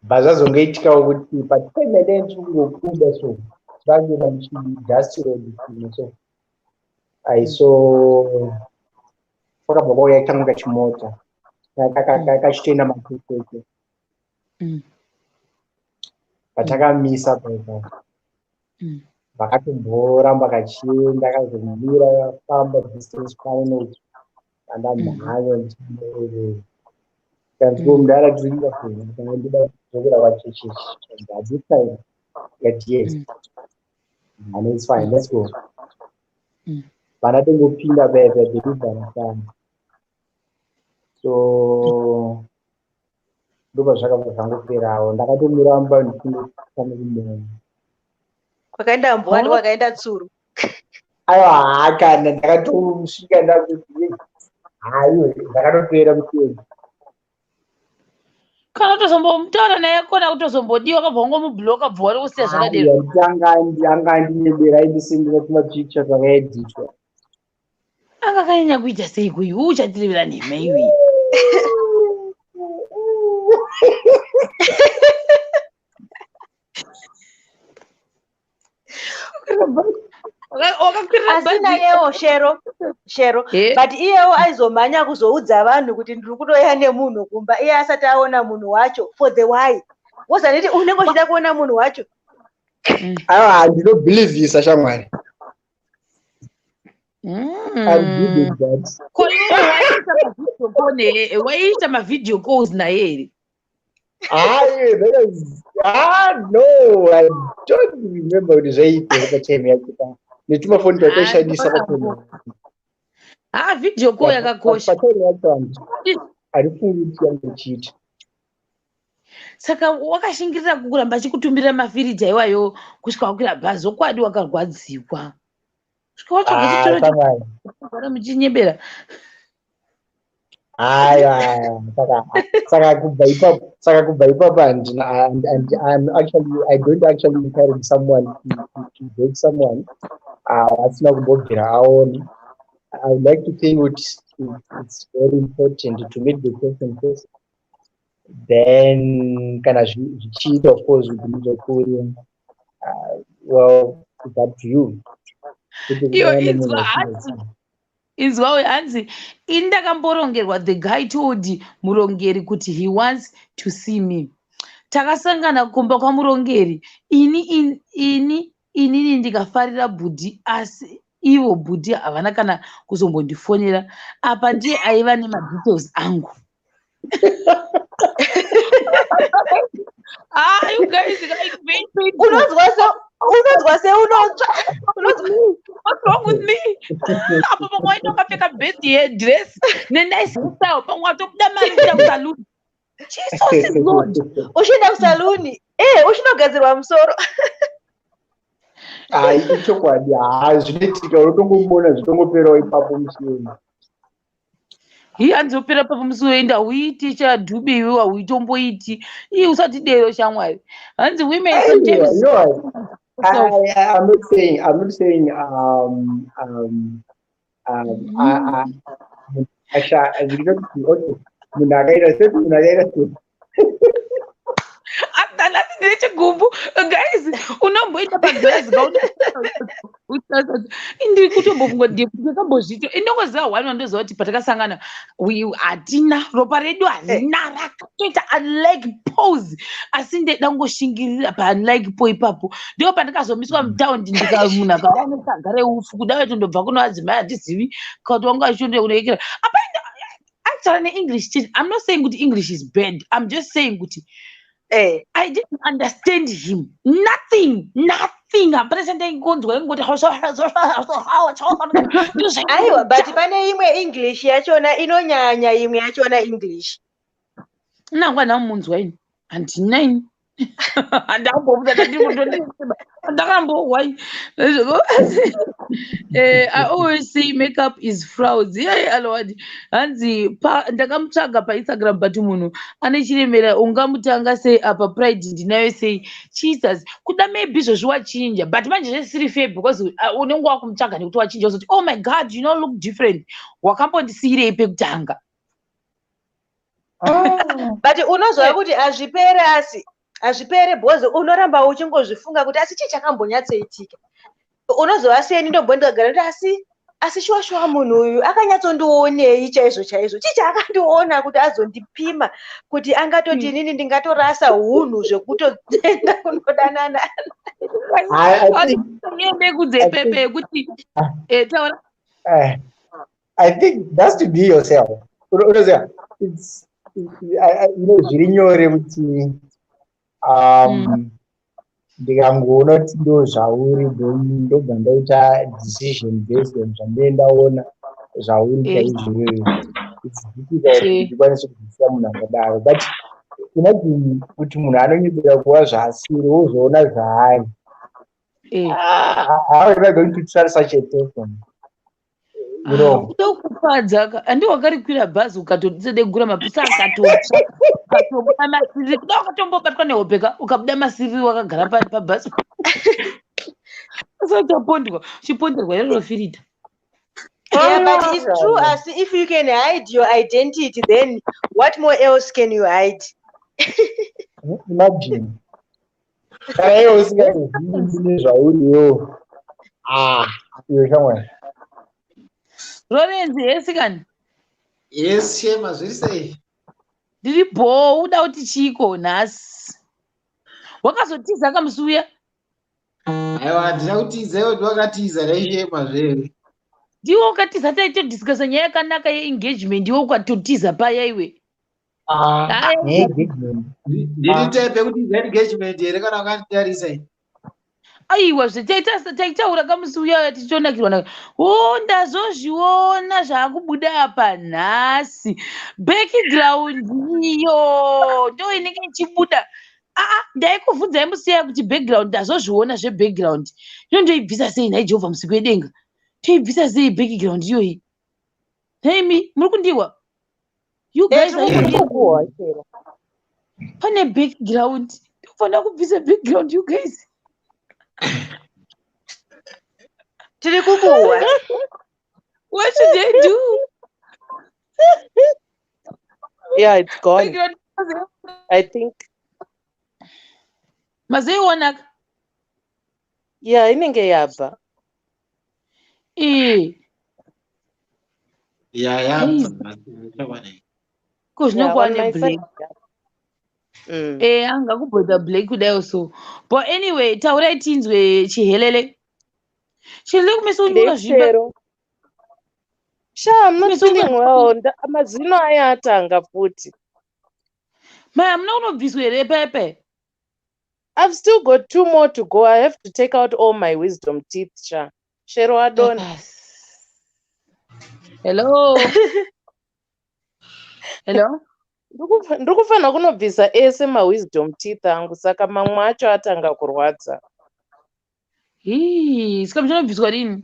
Speaker 3: Bva zvazongoitikawo kuti patime yandai ndichikungobuda, so ndakuenda muchidust road chino, so I saw kwakabva kwauya kamwe kachimota kachitoenda makwekwe. Patakamisa paipa, vakatomboramba kachienda, kazomira, famba distance pano, andamhanya ndichimboerera. Kanzi, "Ko mudara, tiri kuenda kuno?" "Ndinoda kudzokera kwachechechi." "This time?" Ndikati, "Yes." "And it's fine, let's go." Pandatongopinda paya paya, bekubvarasana, so ndobva zvakabva zvangoperawo. Ndakatomuramba ndichingotanga kumuona.
Speaker 2: Kwakaenda mbwa ndokwakaenda tsuro.
Speaker 3: Aiwa, haakana, ndakatosvika ndakuti haiwe, zvakatopera mutengo.
Speaker 1: Kana kutozombomutaura naye, kona kutozombodiwa, kabva wangomubloka, bva wari kusiya zvakadero.
Speaker 3: Anga andinyebera, aindisendera tumapicture twakaeditwa.
Speaker 1: Anga akanyanya kuita sei kuyu? Uchatirevera nhema iwe. Wakakwirira
Speaker 2: Asi
Speaker 1: bhazi.
Speaker 2: Nayewo Shero, Shero, but iyewo aizomhanya kuzoudza vanhu kuti ndiri kutoya nemunhu kumba, iye asati aona munhu wacho. For the why wozaniti unenge uchida kuona munhu wacho?
Speaker 3: Aiwa, handinobhilivhisa, shamwari. I'm good at that.
Speaker 1: Ko iwe Waiita mavideo calls naye here?
Speaker 3: Hayi, that is, ah, no, I don't remember kuti zvaiitwa patime yacho netumafoni twataishandisa patime.
Speaker 1: Ha, video call yakakosha.
Speaker 3: Patime yacho handifungi kuti yange ichiita.
Speaker 1: Saka wakashingirira kuramba achikutumirira mafirita iwayo kusvika wakwira bhazi. Zvokwadi wakarwadziwa kusvika watsvaga chitoro chekugara muchinyebera.
Speaker 3: Haya, saka kubva ipapo handina. I'm actually, I don't actually encourage someone to date someone asina kumbobvira aona. I would like to think kuti it's very important to meet the person first, then kana zvichiita, of course, kuti muzokuri, well, it's up to you.
Speaker 1: Iyo, inzwa, hanzi, inzwa, hanzi ini ndakamborongerwa. The guy told murongeri kuti he wants to see me. Takasangana kumba kwamurongeri. Ini ini inini ndikafarira bhudhi, asi ivo bhudhi havana kana kuzombondifonera. Apa ndiye aiva nemadetails angu. Ah, you guys, it's very painful.
Speaker 2: Unonzwa seunotsva.
Speaker 1: What's wrong with me? Apo pamwe waita wakapfeka birthday dress nenice hairstyle, pamwe watobuda mari kuenda kusaluni. Jesus is Lord.
Speaker 2: Uchienda kusaluni, uchinogadzirwa musoro.
Speaker 3: Hai, ichokwadi. Ha, zvinoitika, unotongomuona, zvitongoperawo ipapo musi.
Speaker 1: Hi, hanzopera papo musi woenda. Huiti chadhubi iwe, hauitomboiti ii. Usati dero, shamwari. Hanzi women sometimes
Speaker 3: You know what? I'm not saying asha ndinoti, okay, munhu akaita sei, munhu akaita sei.
Speaker 1: Anasi ndine chigumbu, guys. Unomboita pagirazi, ndiri kutombofunga ndakambozviita. Indongoziva one wandoziva kuti patakasangana hatina ropa redu, harina rakatoita unlike pose, asi ndeda kungoshingirira paunlike po ipapo. Ndipo pandakazomiswa mutaundi, ndika munhu akauya nesaga reufu kuda vaitondobva kuno adzimai, handizivi kuti wanga achionde kunoekera apa. Actually, neEnglish chete. I'm not saying kuti English is bad, I'm just saying kuti I didn't understand him. Nothing, nothing. Hapana chandaingonzwa, ingoti
Speaker 2: Aiwa, but pane imwe English yachona inonyanya, imwe yachona English.
Speaker 1: Nangwa namunzwa ini, handina, ini handambobuda, ndakambohwai. I always say makeup is frauds. Yeah, alowadi. Hanzi ndakamutsvaga paInstagram, but munhu ane chiremera ungamutanga sei? Apa pride ndinayo sei? Jesus, kuda maybe izvozvi wachinja, but manje zvesiri fair because unenge wakumutsvaga nekuti wachinja, uzoti, "Oh my God, you know, look different. Wakambondisiyirei pekutanga?"
Speaker 2: But unozwa kuti hazvipere, asi hazvipere because unoramba uchingozvifunga kuti asi chii chakambonyatsoitika. Unozova seni, ndombondogara kuti asi shuwa shuwa munhu uyu akanyatsondionei chaizvo chaizvo? Chii chaakandiona kuti azondipima kuti angatoti inini ndingatorasa hunhu zvekutoenda kunodanana?
Speaker 1: Ende kudzepepe yekuti taura.
Speaker 3: I think that's to be yourself. Unoziva, it's zviri nyore kuti ndikangoona kuti ndo zvauri, ndobva ndaita decision based on zvandinenge ndaona zvauri chaizvoizvo. It's difficult kuti ndikwanise kubvisa munhu akadaro, but imagine kuti munhu anonyebera kuva zvaasiri, wozoona zvaari. How am I going to trust such a person?
Speaker 1: Kutokufadza handi wakarikwira bhazi ukatodegura mapisa akatotsva, ukatobuda masiriri, kuda wakatombobatwa nehope ka, ukabuda masiriri wakagara pabhazi, usatopondwa uchiponderwa iroro firita.
Speaker 2: Yeah, but it's true. As if you can hide your identity, then what more else can you hide?
Speaker 3: Imagine kana iwe usingatozivi nezvauriwo. Ah, iwe shamwari.
Speaker 1: Lorenzi, hesi kani.
Speaker 4: Yes, Shema, zviri sei?
Speaker 1: Ndiri bhoo. Uda kuti chiiko nhasi? Wakazotiza kamusi uya.
Speaker 4: Aiwa, handina kutiza, iwe ndiwakatiza naishema zvere.
Speaker 1: Ndiwe ukatiza, taitodiscussa nyaya yakanaka yeengagement, iwe ukatotiza paya iwe.
Speaker 3: Ah,
Speaker 1: Haya.
Speaker 3: neengagement.
Speaker 4: Ndiri type yekuti engagement here kana wakanditarisa iyi?
Speaker 1: Aiwa, zvetaita taitaura kamusi uya tichitonakirwa naka. O, ndazozviona zvaakubuda apa nhasi. Background iyo ndo inenge ichibuda. Aa, ndaikubvunzai musi uya kuti background, ndazozviona zvebackground. Ino ndoibvisa sei nhai Jehovha musiki wedenga? Toibvisa sei background iyoyi? Nhaimi, muri kundiwa? You guys are
Speaker 2: Tiri
Speaker 1: you
Speaker 2: kukuhwa, Shero.
Speaker 1: Pane background. Ndofanira kubvisa background, you guys.
Speaker 2: Tiri kukuhwa.
Speaker 1: What should I do?
Speaker 5: Yeah, it's gone.
Speaker 1: Background.
Speaker 5: I think.
Speaker 1: Mazoionaka?
Speaker 5: Yeah, inenge yabva.
Speaker 1: Ee.
Speaker 4: Ya, yabva. Chokwadi.
Speaker 1: Ko
Speaker 5: Yeah,
Speaker 1: zvinokuwa
Speaker 5: on my
Speaker 1: neblack.
Speaker 5: side. Yeah.
Speaker 1: Anga kubhoda black kudayo so. But anyway, taurai tinzwe chihelele. Chihelele kumeso unyura zvimba.
Speaker 5: Ndeshero. Sha, I'm not
Speaker 1: Kumeso
Speaker 5: feeling well. Mazino aya atanga futi.
Speaker 1: Mai, hamuna kunobviswa here pepe?
Speaker 5: I've still got two more to go. I have to take out all my wisdom teeth, Sha. Shero adona.
Speaker 1: Hello. Hello.
Speaker 5: Ndiri kufanira kunobvisa ese mawisdom teeth angu, saka mamwe acho atanga kurwadza.
Speaker 1: Hii, saka muchanobviswa rini?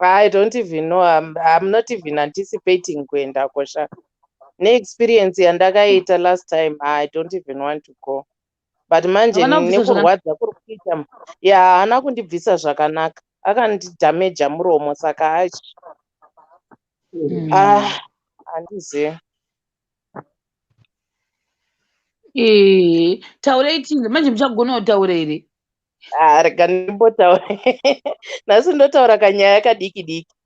Speaker 5: I don't even know. I'm not even anticipating kuendako, sha. Neexperience yandakaita last time, I don't even want to go. But manje
Speaker 1: Havana kubvisa
Speaker 5: nekurwadza kuri kuita, ya, haana kundibvisa zvakanaka. Akandidhameja muromo, saka achi. Ah, handizivi.
Speaker 1: Taurai tinzwe manje, muchagona kutaura here?
Speaker 5: Ah, rega ndimbotaura. Nhasi ndotaura kanyaya kadiki diki.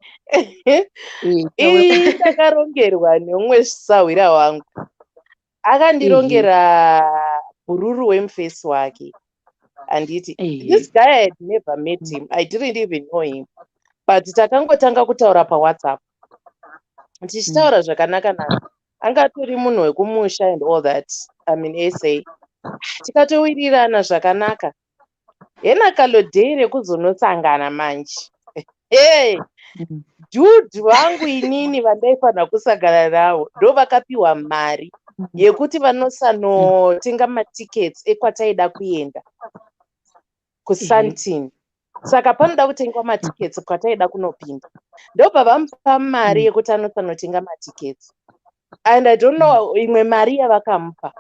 Speaker 1: Taura.
Speaker 5: Ii, ndakarongerwa neumwe sahwira wangu. Akandirongera bhururu wemufesi wake. Handiti. This guy, I had never met him. I didn't even know him. But takangotanga kutaura paWhatsApp. Tichitaura zvakanaka naka. Angatori munhu wekumusha and all that. I mean SA. Tikatowirirana zvakanaka. Hena kalodhei rekuzonosangana manje. Hey, dude vangu inini vandaifanira kusangana navo ndo vakapiwa mari yekuti vanosanotenga matickets ekwataida kuenda kuSandton. Saka panoda kutengwa matickets kwataida kunopinda, ndobva vamupa mari yekuti anosanotenga matickets, and I don't know imwe mari yavakamupa.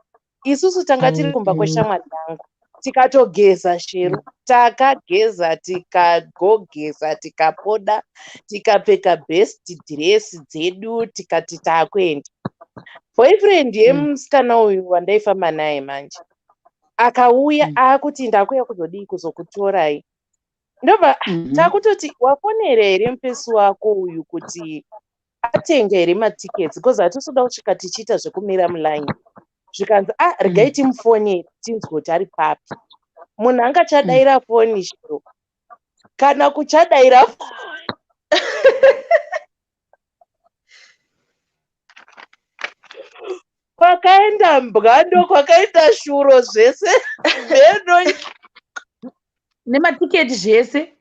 Speaker 5: Isusu tanga tiri kumba kweshamwari yangu, tikatogeza, Shero, takageza, tikagogeza, tikapoda, tikapfeka best dress dzedu, tikati taakuenda. Boyfriend yemusikana uyu wandaifamba naye manje akauya, akuti ndakuya kuzodii, kuzokutorai. Ndobva takutoti, wafonera here mufesi wako uyu kuti atenge here matickets, because hatisi kusvika tichiita zvekumira mulaini? Zvikanzi, a, regai timufonere tinzwe kuti ari papi. Munhu angachadaira foni, Shero, kana kuchadaira foni. Kwakaenda mbwando, kwakaenda shuro, zvese mheno.
Speaker 1: Nematiketi zvese.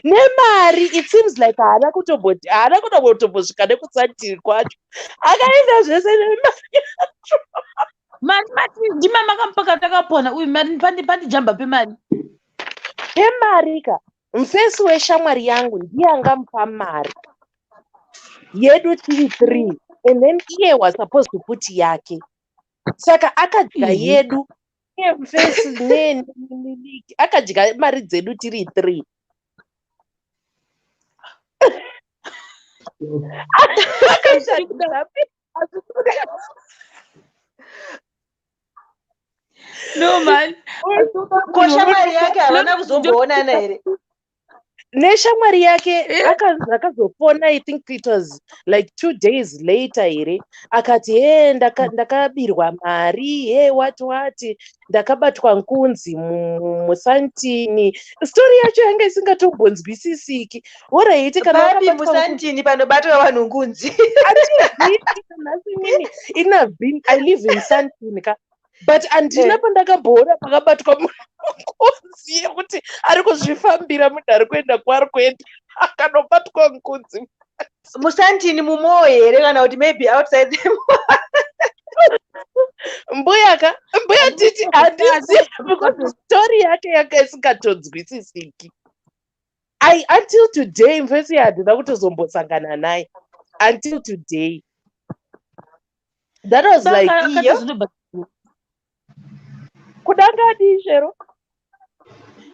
Speaker 5: Nemari. It seems like haana kutomboti, haana kutombotombosvika nekuSandton kwacho. Akaenda zvese nemari.
Speaker 1: Mari mati ndima makamupaka takapona uyu mari pandijamba pemari.
Speaker 5: Pemari ka. Mufesi weshamwari yangu ndiye angamupa mari yedu tiri three, and then iye was supposed to put yake, saka akadya yedu iye mufesi akadya mari dzedu tiri three. Akaita
Speaker 1: No man.
Speaker 2: Ko shamwari yake havana kuzomboonana here?
Speaker 5: Neshamwari yake akazofona, I think it was like 2 days later here, akati, "He, ndakabirwa mari, he, wati wati, ndakabatwa nkunzi muSandton." Story yacho yanga isingatombonzwisisiki. Alright, kana
Speaker 2: Papi?
Speaker 5: wakabatwa nkunzi
Speaker 2: MuSandton panobatwa vanhu nkunzi?
Speaker 5: Handizivi nhasi inini. Ini I live in Sandton ka, but handina pandakamboona pakabatwa munhu nkunzi yekuti ari kuzvifambira, munhu ari kuenda kwaari kuenda, akanobatwa nkunzi.
Speaker 2: MuSandton mumoo here, kana kuti maybe outside the
Speaker 5: Mbuya ka, mbuya titi, handizivi, because story yake yanga isingatonzwisisiki. Until today, mfesi, handina kutozombosangana naye until today. That was like
Speaker 2: Iyo.
Speaker 5: Kudanga adii, Shero?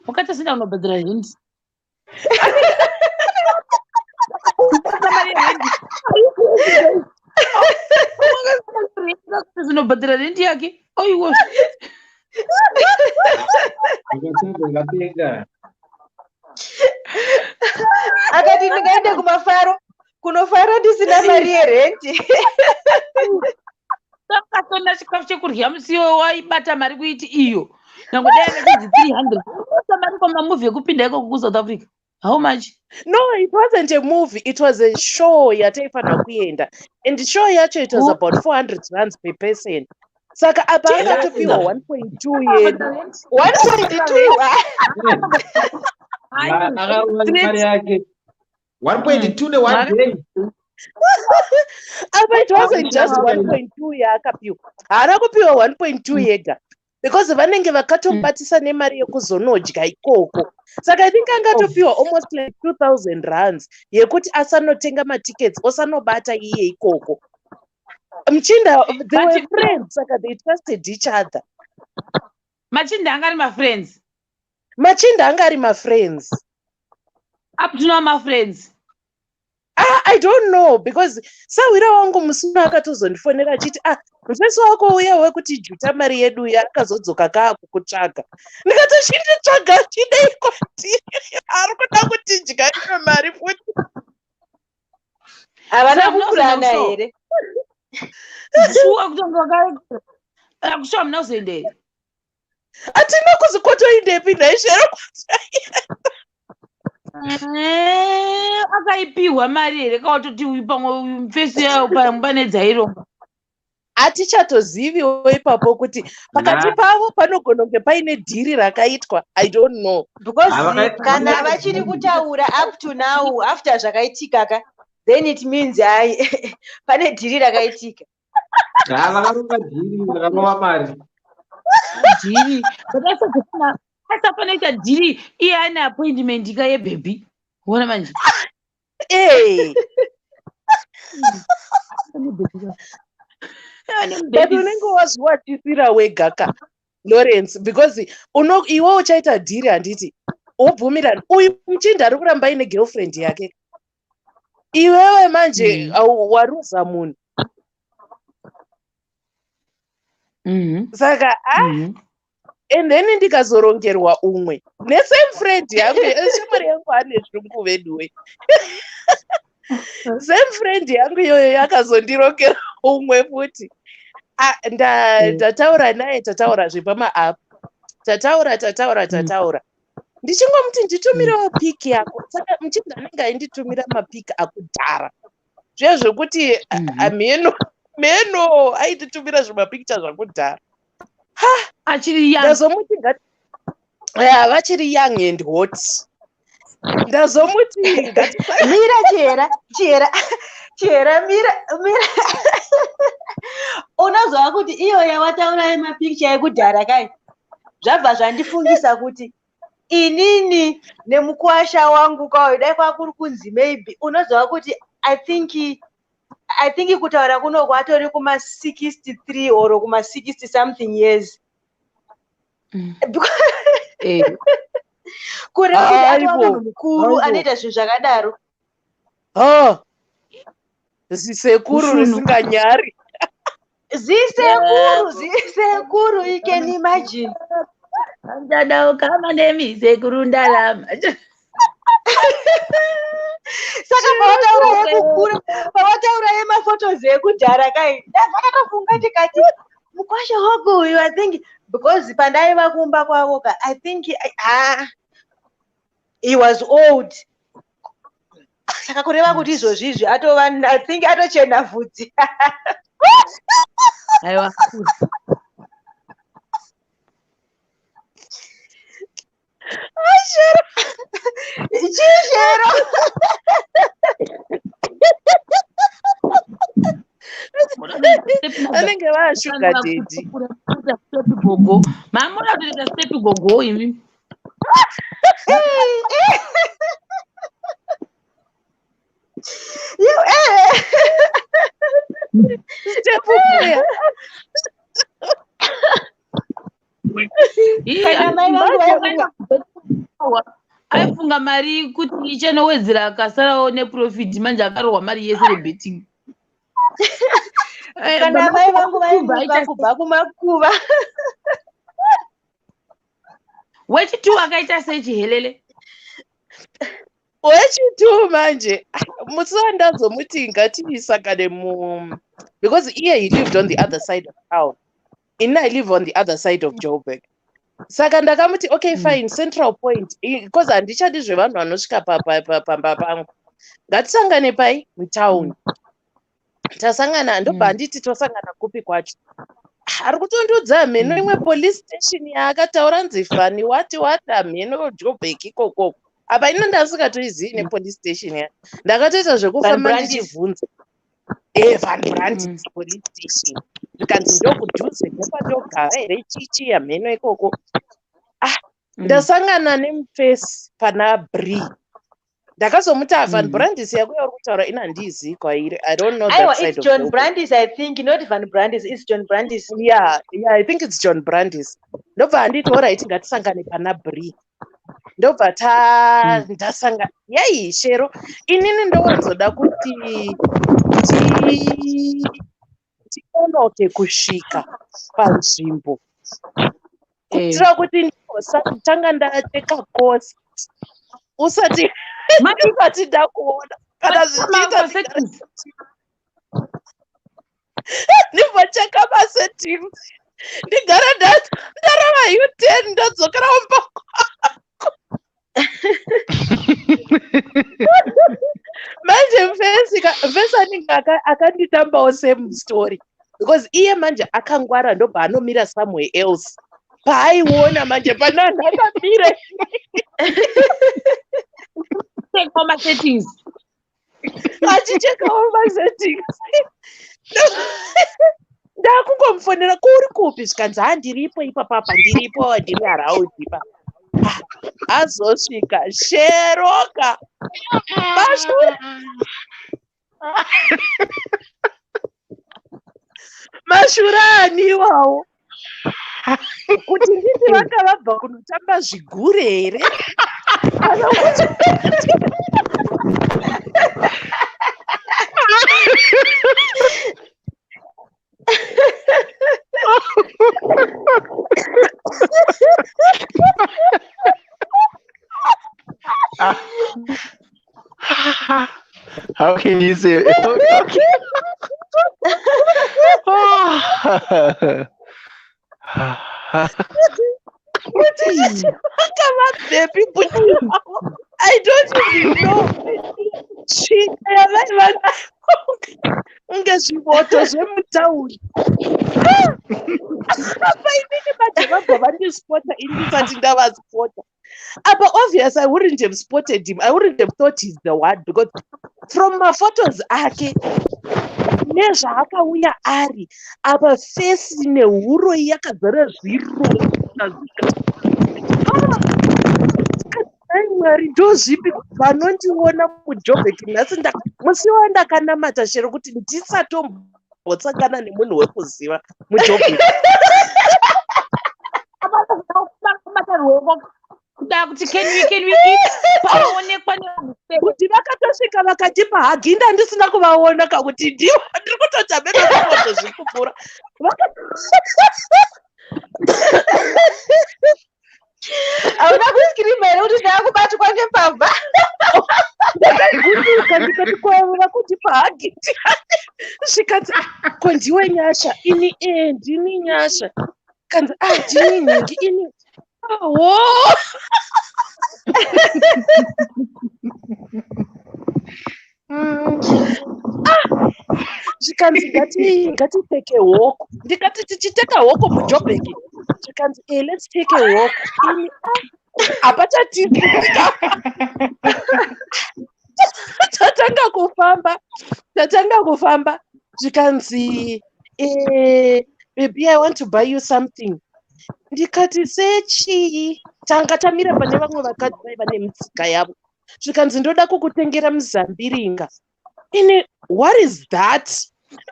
Speaker 1: Wakatozoenda kunobhadhara rendi. Mari yerendi, zinobhadhara rendi yake, oiwo.
Speaker 4: Akatanga akatenga.
Speaker 2: Akati, "Ndingaende kumafaro kunofara ndisina mari yerenti?"
Speaker 1: Akatona chikafu chekurya musiwo, waibata mari kuiti iyo nyange dai akachinzi 300 bata mari kwamamovie ekupinda ikoko kuSouth Africa, how much?
Speaker 5: No, it wasn't a movie, it was a show yataifanira kuenda, and show yacho, it was about 400 rands per person. Saka apa akatopiwa 1.2 yedu.
Speaker 2: 1.2?
Speaker 4: Akarova mari yake 1.2 ne1 day.
Speaker 5: Apa it wasn't just 1.2 yaakapiwa. Haana kupiwa 1.2 yega, because vanenge vakatobatisa nemari yekuzonodya ikoko. Saka I think angatopiwa almost like 2000 rands yekuti asanotenga matickets, osanobata iye ikoko. Muchinda, they were friends, saka they trusted each other.
Speaker 1: Machinda anga ari mafriends?
Speaker 5: Machinda anga ari mafriends.
Speaker 1: Up to now mafriends?
Speaker 5: Ah, I don't know, because sawira wangu musi uno akatozondifonera achiti, "Ah, mufesi wako uya wekuti juta mari yedu uya akazodzoka kaakukutsvaga." Ndikati, "Chinditsvaga chidei kwatiri? Ari kuda kutidya imwe mari futi?"
Speaker 2: Havana
Speaker 1: Saka
Speaker 2: kupurana
Speaker 1: munozoenda
Speaker 2: here?
Speaker 1: Shuwa kutonga akushuwa, muna kuzoenda here?
Speaker 5: Hatina kuzikotoindepi nhaishero?
Speaker 1: Akaipiwa mari here, kautoti uyu pamwe uyu mufesi yayo pamwe pane dzairomba?
Speaker 5: Hatichatoziviwo ipapo kuti pakati pavo panogona kunge paine dhiri rakaitwa. I don't know.
Speaker 2: Because
Speaker 4: Ah,
Speaker 2: kana vachiri kutaura up to now after zvakaitika ka, then it means hai, pane dhiri rakaitika.
Speaker 4: Ha, vakaronga dhiri, vakarova mari.
Speaker 1: Dhiri, but asafanoita dhiri iye ane appointment ka yebhebhi, ona manje.
Speaker 5: Ee.
Speaker 1: Ane bhebhi ka. Ane
Speaker 5: But
Speaker 1: mubhebhi.
Speaker 5: unenge wazviwatisira wega ka, Lawrence, because iwe uchaita dhiri, handiti wobvumirana? Uyu muchinda ari kuramba aine girlfriend yake, iwewe manje waruza munhu. Saka ah, and then ndikazorongerwa umwe nesame friend yangu. Shamwari yangu ane zvungu veduwe. Same friend yangu iyoyo yakazondirongera umwe futi. Ah, ndataura naye, tataura zvepamaapp, tataura, tataura, tataura, ndichingomuti, "Nditumirewo pic yako." Saka muchinda anenge ainditumira mapic akudhara, zviye zvekuti mheno mheno, aititumira zvimapicture zvakudhara.
Speaker 1: Achiri young.
Speaker 5: Ndazomuti ya, vachiri young and hot. Ndazomuti
Speaker 2: Mira, Chera, Chera, Chera, mira, mira. Unozwa kuti iyo yawataura yemapicture ekudhara kai, zvabva zvandifungisa kuti inini nemukwasha wangu kwayo, dai kwakuri kunzi maybe, unozwa kuti I think kutaura kuno kwatori kuma-63 or kuma-60 something years. Kureva kuti atova
Speaker 5: Aibo,
Speaker 2: munhu mukuru
Speaker 5: aibo.
Speaker 2: anoita zvinhu zvakadaro.
Speaker 5: Oh, zisekuru
Speaker 1: Mushunu.
Speaker 5: risinganyari.
Speaker 2: Zisekuru, zisekuru, you can imagine.
Speaker 1: Ndada ukama nemi, sekuru ndarama.
Speaker 2: Saka pavataura yekukura, pavataura yemaphotos ekudhara kai, ndakatofunga ndikati mukwasha wangu uyu. I think because pandaiva kumba kwavo ka, I think, ah, he was old. Saka kureva kuti izvozvi izvi atova, I think, atochena vhudzi.
Speaker 1: Aiwa.
Speaker 2: Shero, chii, Shero?
Speaker 5: Anenge vaasugar daddy.
Speaker 1: Step gogo, mamuda kutoita step gogo imi.
Speaker 2: You, eh.
Speaker 5: Step mbuya.
Speaker 2: Kana mai vangu vaifunga
Speaker 1: Aifunga mari kuti ichanowedzera, akasarawo neprofit. Manje akarohwa mari yese rebetting.
Speaker 2: Kana mai vangu vaimuka kubva kumakuva.
Speaker 1: Wechitu akaita sei, Chihelele?
Speaker 5: Wechitu manje, musi wandazomuti ngatiisangane mu, because iye he lived on the other side of town, ini I live on the other side of Joburg. Saka ndakamuti, "Okay, fine, Central Point," because handichadi zvevanhu vanosvika pamba pangu. Ngatisangane pai mutauni. Tasangana, ndobva handiti tosangana kupi kwacho? Ari kutondiudza mheno imwe police station yaakataura, nzifani wati wati, hamheno Joburg ikokoko. Apa ino ndasingatoizivi nepolice station ya. Ndakatoita zvekufamba ndichibvunza, Van Brandis police station, zvikanzi ndokudhuze nekwandogara here, chichi, hamheno ikoko. Ah, ndasangana nemufesi pana Bree. Ndakazomuti, "Van Brandis yakuya uri kutaura ina handiizivi kwairi. I don't know."
Speaker 2: Aiwa, it's John Brandis, I think, not Van Brandis. It's John Brandis.
Speaker 5: Yeah, I think it's John Brandis. Ndobva handiti, "Alright, ngatisangane pana Bree." Ndobva ta ndasangana. Yai, Shero, inini ndowanzoda kuti tinonoke kusvika panzvimbo kuitira kuti ndisatanga ndateka kosi usati ndisati ndakuona. Kana zvichiita, ndimbocheka masettings, ndigare ndarova U10, ndadzokera mumba kwako. Manje mfesi anenge akanditambawo same story, because iye manje akangwara, ndobva anomira somewhere else. Paaiona manje pana anhu akamire
Speaker 1: Chekawo masettings.
Speaker 5: Achichekawo masettings. Ndakungomufonera, "Kuri kupi?" Zvikanzi, "Handiripo ipapapa, ndiripo, ndiri around ipa." Azosvika, Sheroka, mashura ani iwawo? Kuti nditi vanga vabva kunotamba zvigure here, kana kuti
Speaker 6: How can you say? Okay.
Speaker 5: Kuti nditi vanga vabvepi? Bhuti, I don't even know. Tsvina yavaiva nayo kunge zvivoto zvemutauni. Apa inini manje vabva vandispota ini ndisati ndavaspota. Apa obvious I wouldn't have spotted him. I wouldn't have thought he's the one, because from maphotos ake nezvaakauya ari apa, fesi nehuro yakazara zvironda. Ai Mwari, ndozvipi vanondiona muJobek nhasi? Musi wandakanamata, Shero, kuti ndisatombosangana nemunhu wekuziva muJobek.
Speaker 1: Bata ruoko kuda kuti, Can we eat?" Paonekwa.
Speaker 5: Kuti vakatosvika vakatipa hug, ndandisina kuvaona kakuti ndivo. Ndiri kutoti hamenofoto zviri kupfuura.
Speaker 2: Hauna kuscreama here kuti ndaakubatwa ngembavha?
Speaker 5: Ndakavhunduka, ndikati, "Kwavo vakundipa hug?" Zvikanzi, "Ah, ko ndiwe Nyasha?" Ini, "E, ndini Nyasha." Kanzi, "Ah, ndini nhingi." Ini, "Aho." Zvikanzi, "Ngatiteke walk." Ndikati, "Tichiteka walk muJoburg?" Zvikanzi, "E, let's take a walk." Ini, "Ah, hapachatizi." Tatanga kufamba, tatanga kufamba. Zvikanzi, "Baby, I want to buy you something." Ndikati, "Sechii?" Tanga tamira pane vamwe vakadzi vaiva nemitsika yavo. Zvikanzi, "Ndoda kukutengera muzambiringa." Ini, "What is that?"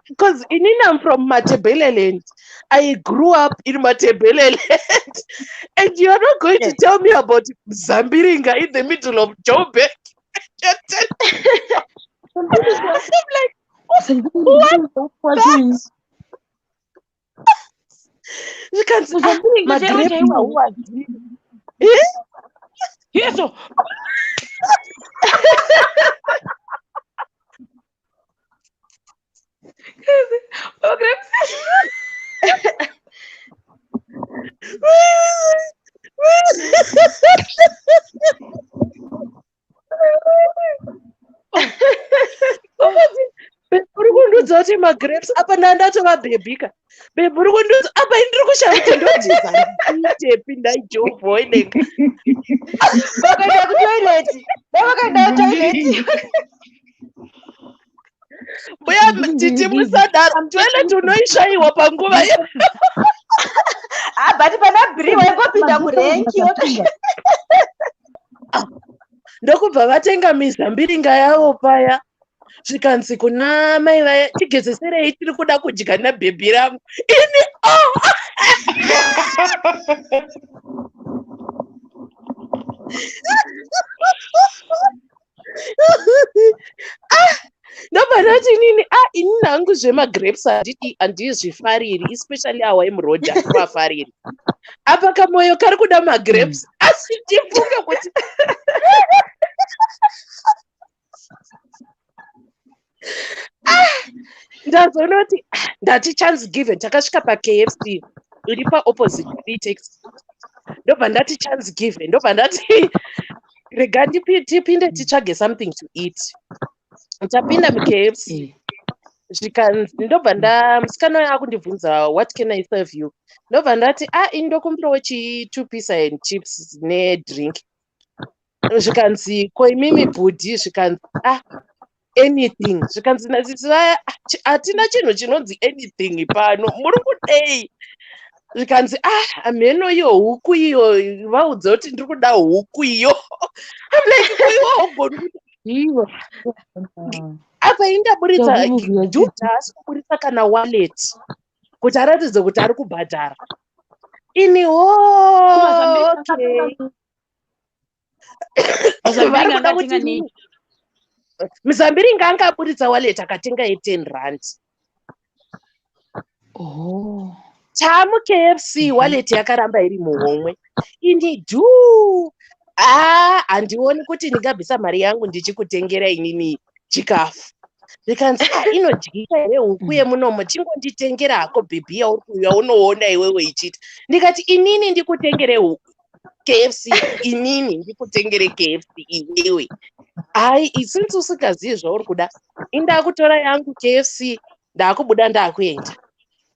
Speaker 5: Because inini I'm from Matebeleland. I grew up in Matebeleland, and you are not going to tell me about zambiringa in the middle of Joburg. I'm like, "What?" Zvikanzi, "Ah, magrapes hauwazivi?"
Speaker 1: Yeso. Grapes.
Speaker 5: Uri kundiudza kuti magrapes apa? Ndandatova baby ka. "Baby, uri kundiudza apa?" Ndiri kushaya kuti ndodizanitepi ndaijovhoineka.
Speaker 2: Vakaenda kutoilet, dai vakaenda kutoilet.
Speaker 5: Mbuya titi, musadaro. Toilet unoishayiwa panguva ye
Speaker 2: Ah, but pana bri waingopinda murank.
Speaker 5: Ndokubva vatenga mizambiringa yavo paya. Zvikanzi kuna mai vaya, "Tigezeserei, tiri kuda kudya nababy rangu." Ini, "Oh." Ah, ndobva ndati inini, "Ah, inini hangu zvemagrapes handidi, handizvifariri, especially awa emuroad, handimafariri. Apa kamwoyo kari kuda magrapes, asi ndifunge kuti." Ah, ndazonoti, ah, ndati chance given. Takasvika paKFC iri paopposite Btex. Ndobva ndati chance given, ndobva ndati rega tipinde titsvage something to eat. Tapinda muKFC, zvikanzi, ndobva nda musikana uyo akundibvunza, "What can I serve you?" Ndobva ndati, "A, ini ndokumbirawo chi two piece and chips nedrink." Zvikanzi, "Ko imimi bhudhi?" Zvikanzi, "Ah, anything." Zvikanzi nasisi vaya, "Ah, hatina chinhu chinonzi anything pano, muri kudei?" Zvikanzi, "Ah, hamheno, iyo huku iyo, vaudza kuti ndiri kuda huku iyo." I'm like, "Kuiwa haugoni kuti
Speaker 1: Ivo.
Speaker 5: Apa indaburitsa
Speaker 1: Takubuya.
Speaker 5: Dude haasi kuburitsa kana wallet kuti aratidze kuti ari kubhadhara. Ini, "Oh, okay." Vari kuda kuti
Speaker 1: nei?
Speaker 5: Muzambiringa anga aburitsa wallet, akatenga ye10 rand.
Speaker 1: Oh.
Speaker 5: TamuKFC, wallet yakaramba iri muhomwe. Ini dhu, "A, handioni kuti ndingabvisa mari yangu ndichikutengera inini chikafu." Zvikanzi, "Ah, inodyika here huku yemunomo? Chingonditengera hako baby yaunoona iwewe ichiita." Ndikati, "Inini ndikutengere huku KFC? Inini ndikutengere KFC iwewe? Hai, since usingazivi zvauri kuda, indakutora yangu KFC, ndaakubuda, ndaakuenda."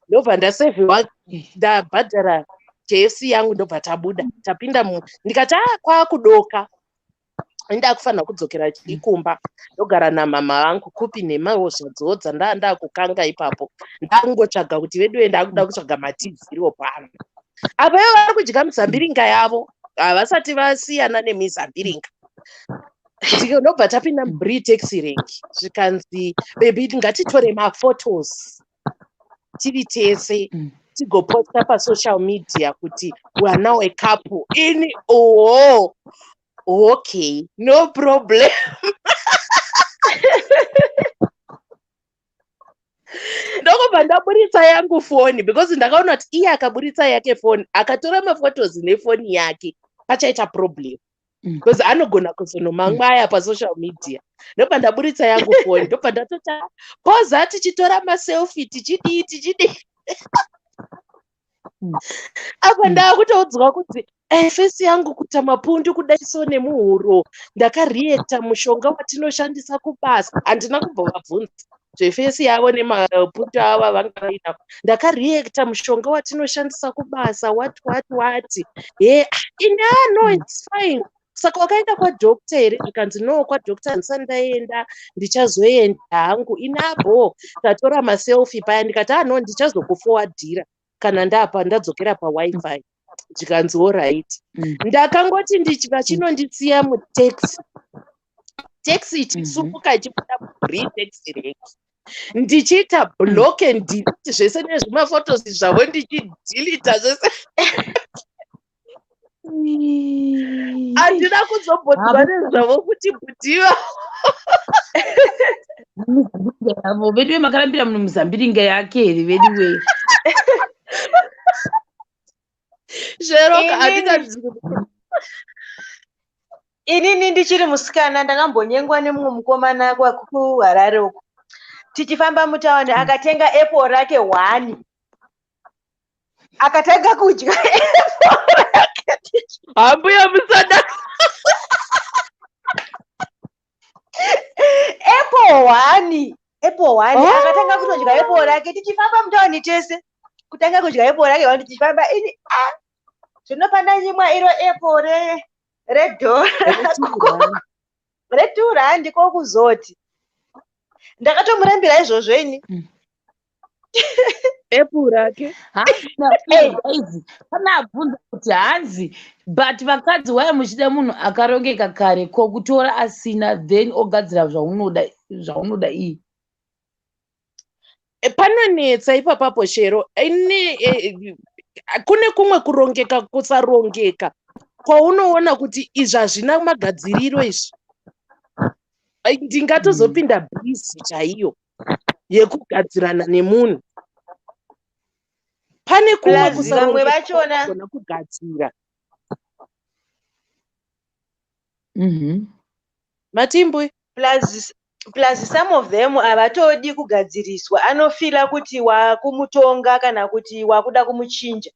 Speaker 5: Ndobva ndasevhiwa, ndabhadhara KFC yangu, ndobva tabuda, tapinda mu ndikati, "A, kwaakudoka, indakufanira kudzokera chikumba, ndogara namama vangu kupi?" Nemawo zvadzodzo ndaa ndakukanga ipapo, ndangotsvaga kuti veduwe, ndakuda kutsvaga matiziro pano. Apa ivo vari kudya mizambiringa yavo, havasati vasiyana nemizambiringa. Ndobva tapinda muBree taxi rank. Zvikanzi, "Baby, ngatitore maphotos tiri tese, tigoposta pasocial media kuti we are now a couple." Ini, "Oh, okay, no problem." Ndokubva Ndaburitsa yangu foni because ndakaona kuti iye akaburitsa yake foni, akatora maphotos nefoni yake, pachaita problem because anogona kuzonomamwaya pasocial media. Ndobva ndaburitsa yangu foni, ndobva ndatota poza tichitora maselfie, tichidii, tichidii. Apa ndaakutoudzwa kuti face yangu kuita mapundu kudai so nemuhuro, ndakareacta mushonga watinoshandisa kubasa. Handina kumbovabvunza zveface yavo nemapundu avo avanga vainavo. Ndakareacta mushonga watinoshandisa kubasa, what what what. He, ini, ah, no, it's fine. Saka wakaenda kwadoctor here? Akanzi, no, kwadoctor handisati ndaenda, ndichazoenda hangu. Inabho tatora maselfie paya. Ndikati, ah, no, ndichazokuforwardira kana ndapa ndadzokera paWiFi. Zvikanzi, alright. Ndakangoti vachinondisiya mutaxi, taxi ichisupuka ichibuda mubri taxi rank, ndichiita block and delete zvese nezvimaphotos zvavo, ndichideleta zvese. Handina kuzombonzwa nezvavo kuti bhudiva.
Speaker 1: Yavo vedu makarambira munhu muzambiringa yake here, vedu we?
Speaker 5: Zveroka handingazi.
Speaker 2: Inini ndichiri musikana ndakambonyengwa nemumwe mukomana kuHarare uko. Tichifamba mutauni, akatenga apple rake one, akatanga kudya apple rake.
Speaker 5: Hambuya, musada.
Speaker 2: Apple one, apple one.
Speaker 5: Oh.
Speaker 2: Akatanga kutodya apple rake tichifamba mutauni tese, kutanga kudya apple rake one tichifamba. Ini, ah, zvino pandanyimwa iro apple redhora re2 rand, kokuzoti ndakatomurambira izvozvo ini.
Speaker 5: Apple rake.
Speaker 1: Guys, pana abvunza kuti hanzi, but vakadzi, waya muchida munhu akarongeka kare, ko kutora asina, then ogadzira zvaunoda iyi?
Speaker 5: Panonetsa ipapapo, Shero. Ine kune kumwe kurongeka, kusarongeka kwaunoona kuti izvi hazvina magadziriro izvi. Ndingatozopinda busy chaiyo yekugadzirana nemunhu. Pane kumwe
Speaker 2: Plus vamwe
Speaker 5: kusarongeka
Speaker 2: vachona
Speaker 5: kwaunogona kugadzira. Matimbwi.
Speaker 2: Plus some of them havatodi kugadziriswa. Anofeela kuti wakumutonga kana kuti wakuda kumuchinja,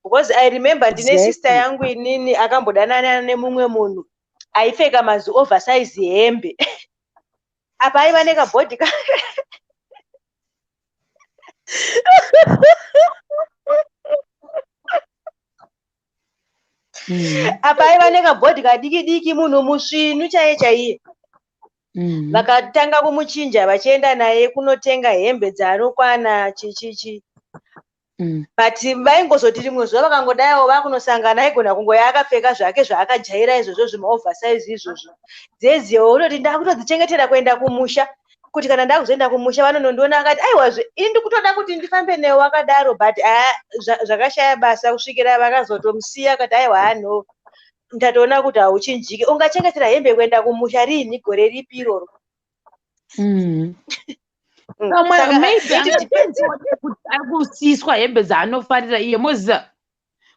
Speaker 2: because I remember ndine sister yangu inini akambodanana nemumwe munhu aipfeka mazi oversize hembe. Apa aiva nekabhodhi apa aiva nekabhodhi kadiki diki, munhu musvinu chaiye chaiye. Vakatanga kumuchinja vachienda naye kunotenga hembe dzaanokwana, chichichi. But vaingozoti rimwe zuva vakangodaiwo vakunosangana, aigona kungoya akapfeka zvake zvaakajaira izvozvo, zvimaoversize izvozvo. Dzedziwo unoti ndakutodzichengetera kuenda kumusha, kuti kana ndakuzoenda kumusha vanonondiona. Akati, aiwazve, ini ndikutoda kuti ndifambe newe wakadaro. But haa, zvakashaya basa kusvikira vakazotomusiya. Akati, aiwa, hano ndatoona kuti hauchinjiki. Ungachengetera hembe kuenda kumusha riini, gore ripi iroro?
Speaker 1: Pamwe
Speaker 2: Saka,
Speaker 1: maybe
Speaker 2: it depends.
Speaker 1: angapenziwa kuti ari kusiyiswa hembe dzaanofarira iye. Moziva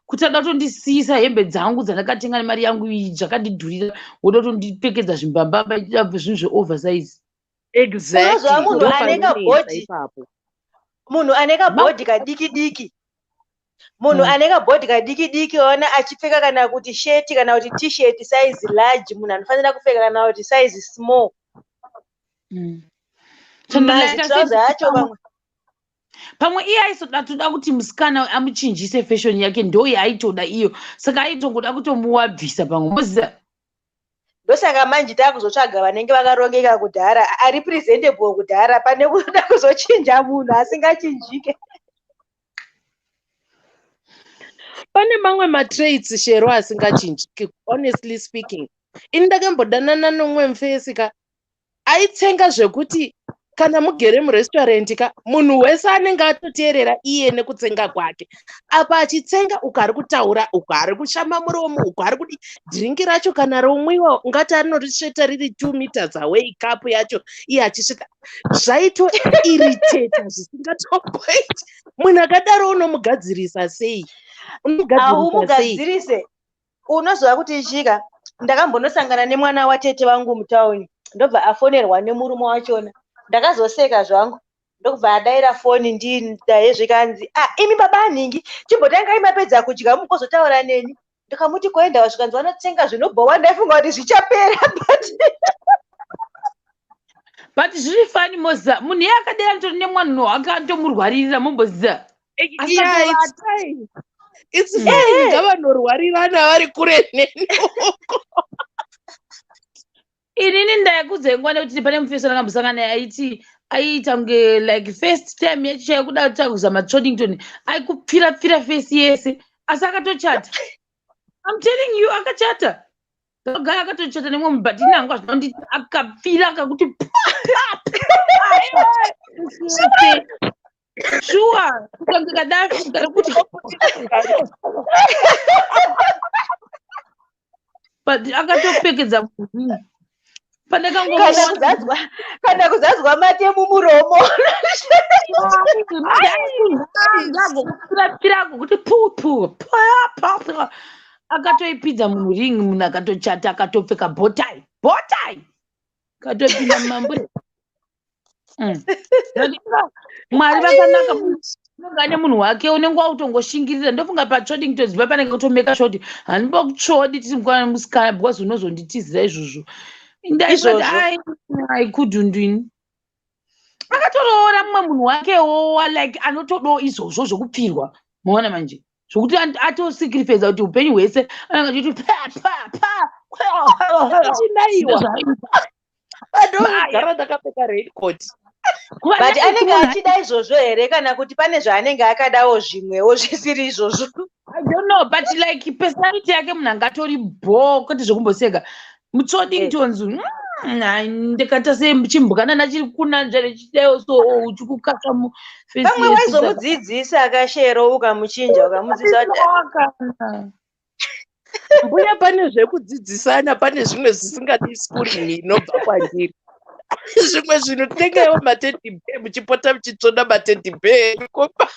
Speaker 1: kuti ada kutondisiyisa hembe dzangu dzandakatenga nemari yangu iyi, zvakandidhurira, woda kutondipfekedza zvimbambamba, zvinhu zveoversize.
Speaker 5: Exactly.
Speaker 2: Unozova munhu ane
Speaker 5: Ndopanonetsa
Speaker 2: kabhodhi.
Speaker 5: ipapo.
Speaker 2: Munhu ane kabhodhi kadiki diki, munhu ane kabhodhi kadiki diki, waona achipfeka kana kuti sheti kana kuti T-shirt size large, munhu anofanira kupfeka kana kuti size small. Mazitrauza acho vamwe
Speaker 1: Pamwe iye aisoda toda kuti musikana amuchinjise fashion yake, ndo yaaitoda iyo, saka aitongoda kutomuwabvisa pamwe, moziva.
Speaker 2: Ndosaka manje taakuzotsvaga vanenge vakarongeka kudhara, ari presentable kudhara, pane kuda kuzochinja munhu asingachinjike.
Speaker 5: Pane mamwe matraits, Shero, asingachinjiki. Honestly speaking, ini ndakambodanana nomumwe mufesi ka aitsenga zvekuti Kana mugere murestaurant ka, munhu wese anenge atoteerera iye nekutsenga kwake. Apa achitsenga, uku ari kutaura, uku ari kushama muromo, uku ari kudi drink racho kana romwiwa, ungati anorisveta riri 2 meters away, kapu yacho iye achisveta. Zvaitoirritata zvisingatomboiti. Munhu akadaro unomugadzirisa sei? Unogadzirisa sei?
Speaker 2: Haumugadzirise. Unoziva kuti chika ndakambonosangana nemwana watete vangu mutauni, ndobva afonerwa nemurume wachona. Ndakazoseka zvangu, ndokubva adaira foni ndaye, zvikanzi, "Ah, imi baba anhingi, chimbotangai mapedza kudya mugozotaura neni." Ndikamuti, "Koendawo." Zvikanzi, "Vanotsenga zvinobhowa." Ndaifunga kuti zvichapera, but
Speaker 1: But zviri funny, moziva munhu iye akadera nitori nemwana wake anotomurwaririra, momboziva.
Speaker 5: Yeah, it's fine, it's fine. Ngavanorwarirana vari kure neni uko.
Speaker 1: Inini ndaikudzengwa nekuti pane mufeso ndakambosangana naye, aiti aiita kunge like first time yacho chaikuda kuita matsvodington, aikupfira pfira face yese, asi akatochata. I'm telling you, akachata gaya, akatochata nemwe munhu, but ini hangu hazvina kunditi akapfira akakuti yese shuwa kukange kadafi kuti, but akatopfekedza munhu
Speaker 2: kana kuzadzwa, kana kuzadzwa mate mumuromo.
Speaker 1: Ngagokupfira kuti pu pu pa pa, akatoipidza munhu ring, munhu akatochata, akatopfeka bow tie, bow tie akatopinda mumambure. Mwari vakanaka, unenge ane munhu wake, unenge wautongoshingirira. Ndofunga patsvodington ziva panenge kutomeka sure kuti handimbokutsvodi tiri mukwana nemusikana, because unozonditizira izvozvo.
Speaker 2: Izvozvo.
Speaker 1: I couldn't ini. Akatoroora mumwe munhu wakewo, like anotodawo izvozvo zvokupfirwa, maona manje, zvokuti atosacrifica kuti upenyu hwese anenge achiti pa pa pa.
Speaker 5: Achinaiwa, andogara ndakapfeka raincoat.
Speaker 2: But anenge achida izvozvo here, kana kuti pane zvaanenge akadawo zvimwewo zvisiri izvozvo?
Speaker 1: I don't know, but like personality yake, munhu angatori bho, kwete zvekumboseka. Mutsvodingtons ndikaita sechimbwanana chiri kunanzva nechidaiwo, so uchikukasa muface.
Speaker 2: Pamwe waizomudzidzisa akashero, ukamuchinja, ukamudzidzisa kuti
Speaker 5: Mbuya, pane zvekudzidzisana, pane zvimwe zvisingadi schooling inobva kwandiri. Zvimwe zvinhu tengaiwo mateddy bear, muchipota muchitsvoda mateddy bear enyu kumba.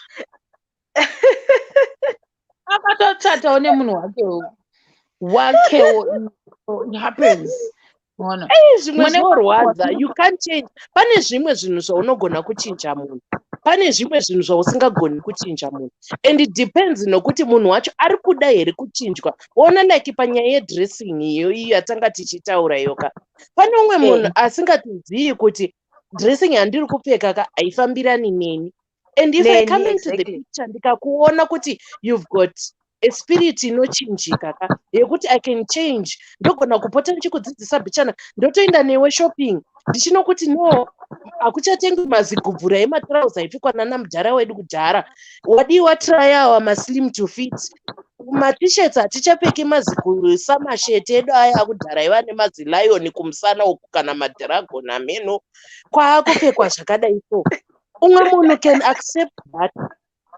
Speaker 1: Akatochatawo nemunhu wakewo wakewo. It happens, ona.
Speaker 5: Zvimwe zvinorwadza. You can't change. Pane zvimwe zvinhu zvaunogona kuchinja munhu, pane zvimwe zvinhu zvausingagoni kuchinja munhu, and it depends nokuti munhu wacho ari kuda here kuchinjwa. Ona, like panyaya yedressing iyo iyo yatanga tichitaura yoka, pane umwe munhu asingatozivi kuti dressing yandiri kupfeka ka haifambirani neni, and if I come into the picture, ndikakuona kuti you've got a spirit inochinjika ka, yekuti I can change, ndogona kupota ndichikudzidzisa bichana, ndotoenda newe shopping, ndichinokuti, "No, hakuchatengwi mazigubvura ematirauzi aipfekwa nana mudhara wedu kudhara. Wadii watryawa maslim to fit matishets? Hatichapfeki mazigusamasheti edu aya akudhara aiva nemazilion kumusana uku kana madragon ameno. Kwaakupfekwa zvakadai." So umwe munhu can accept that.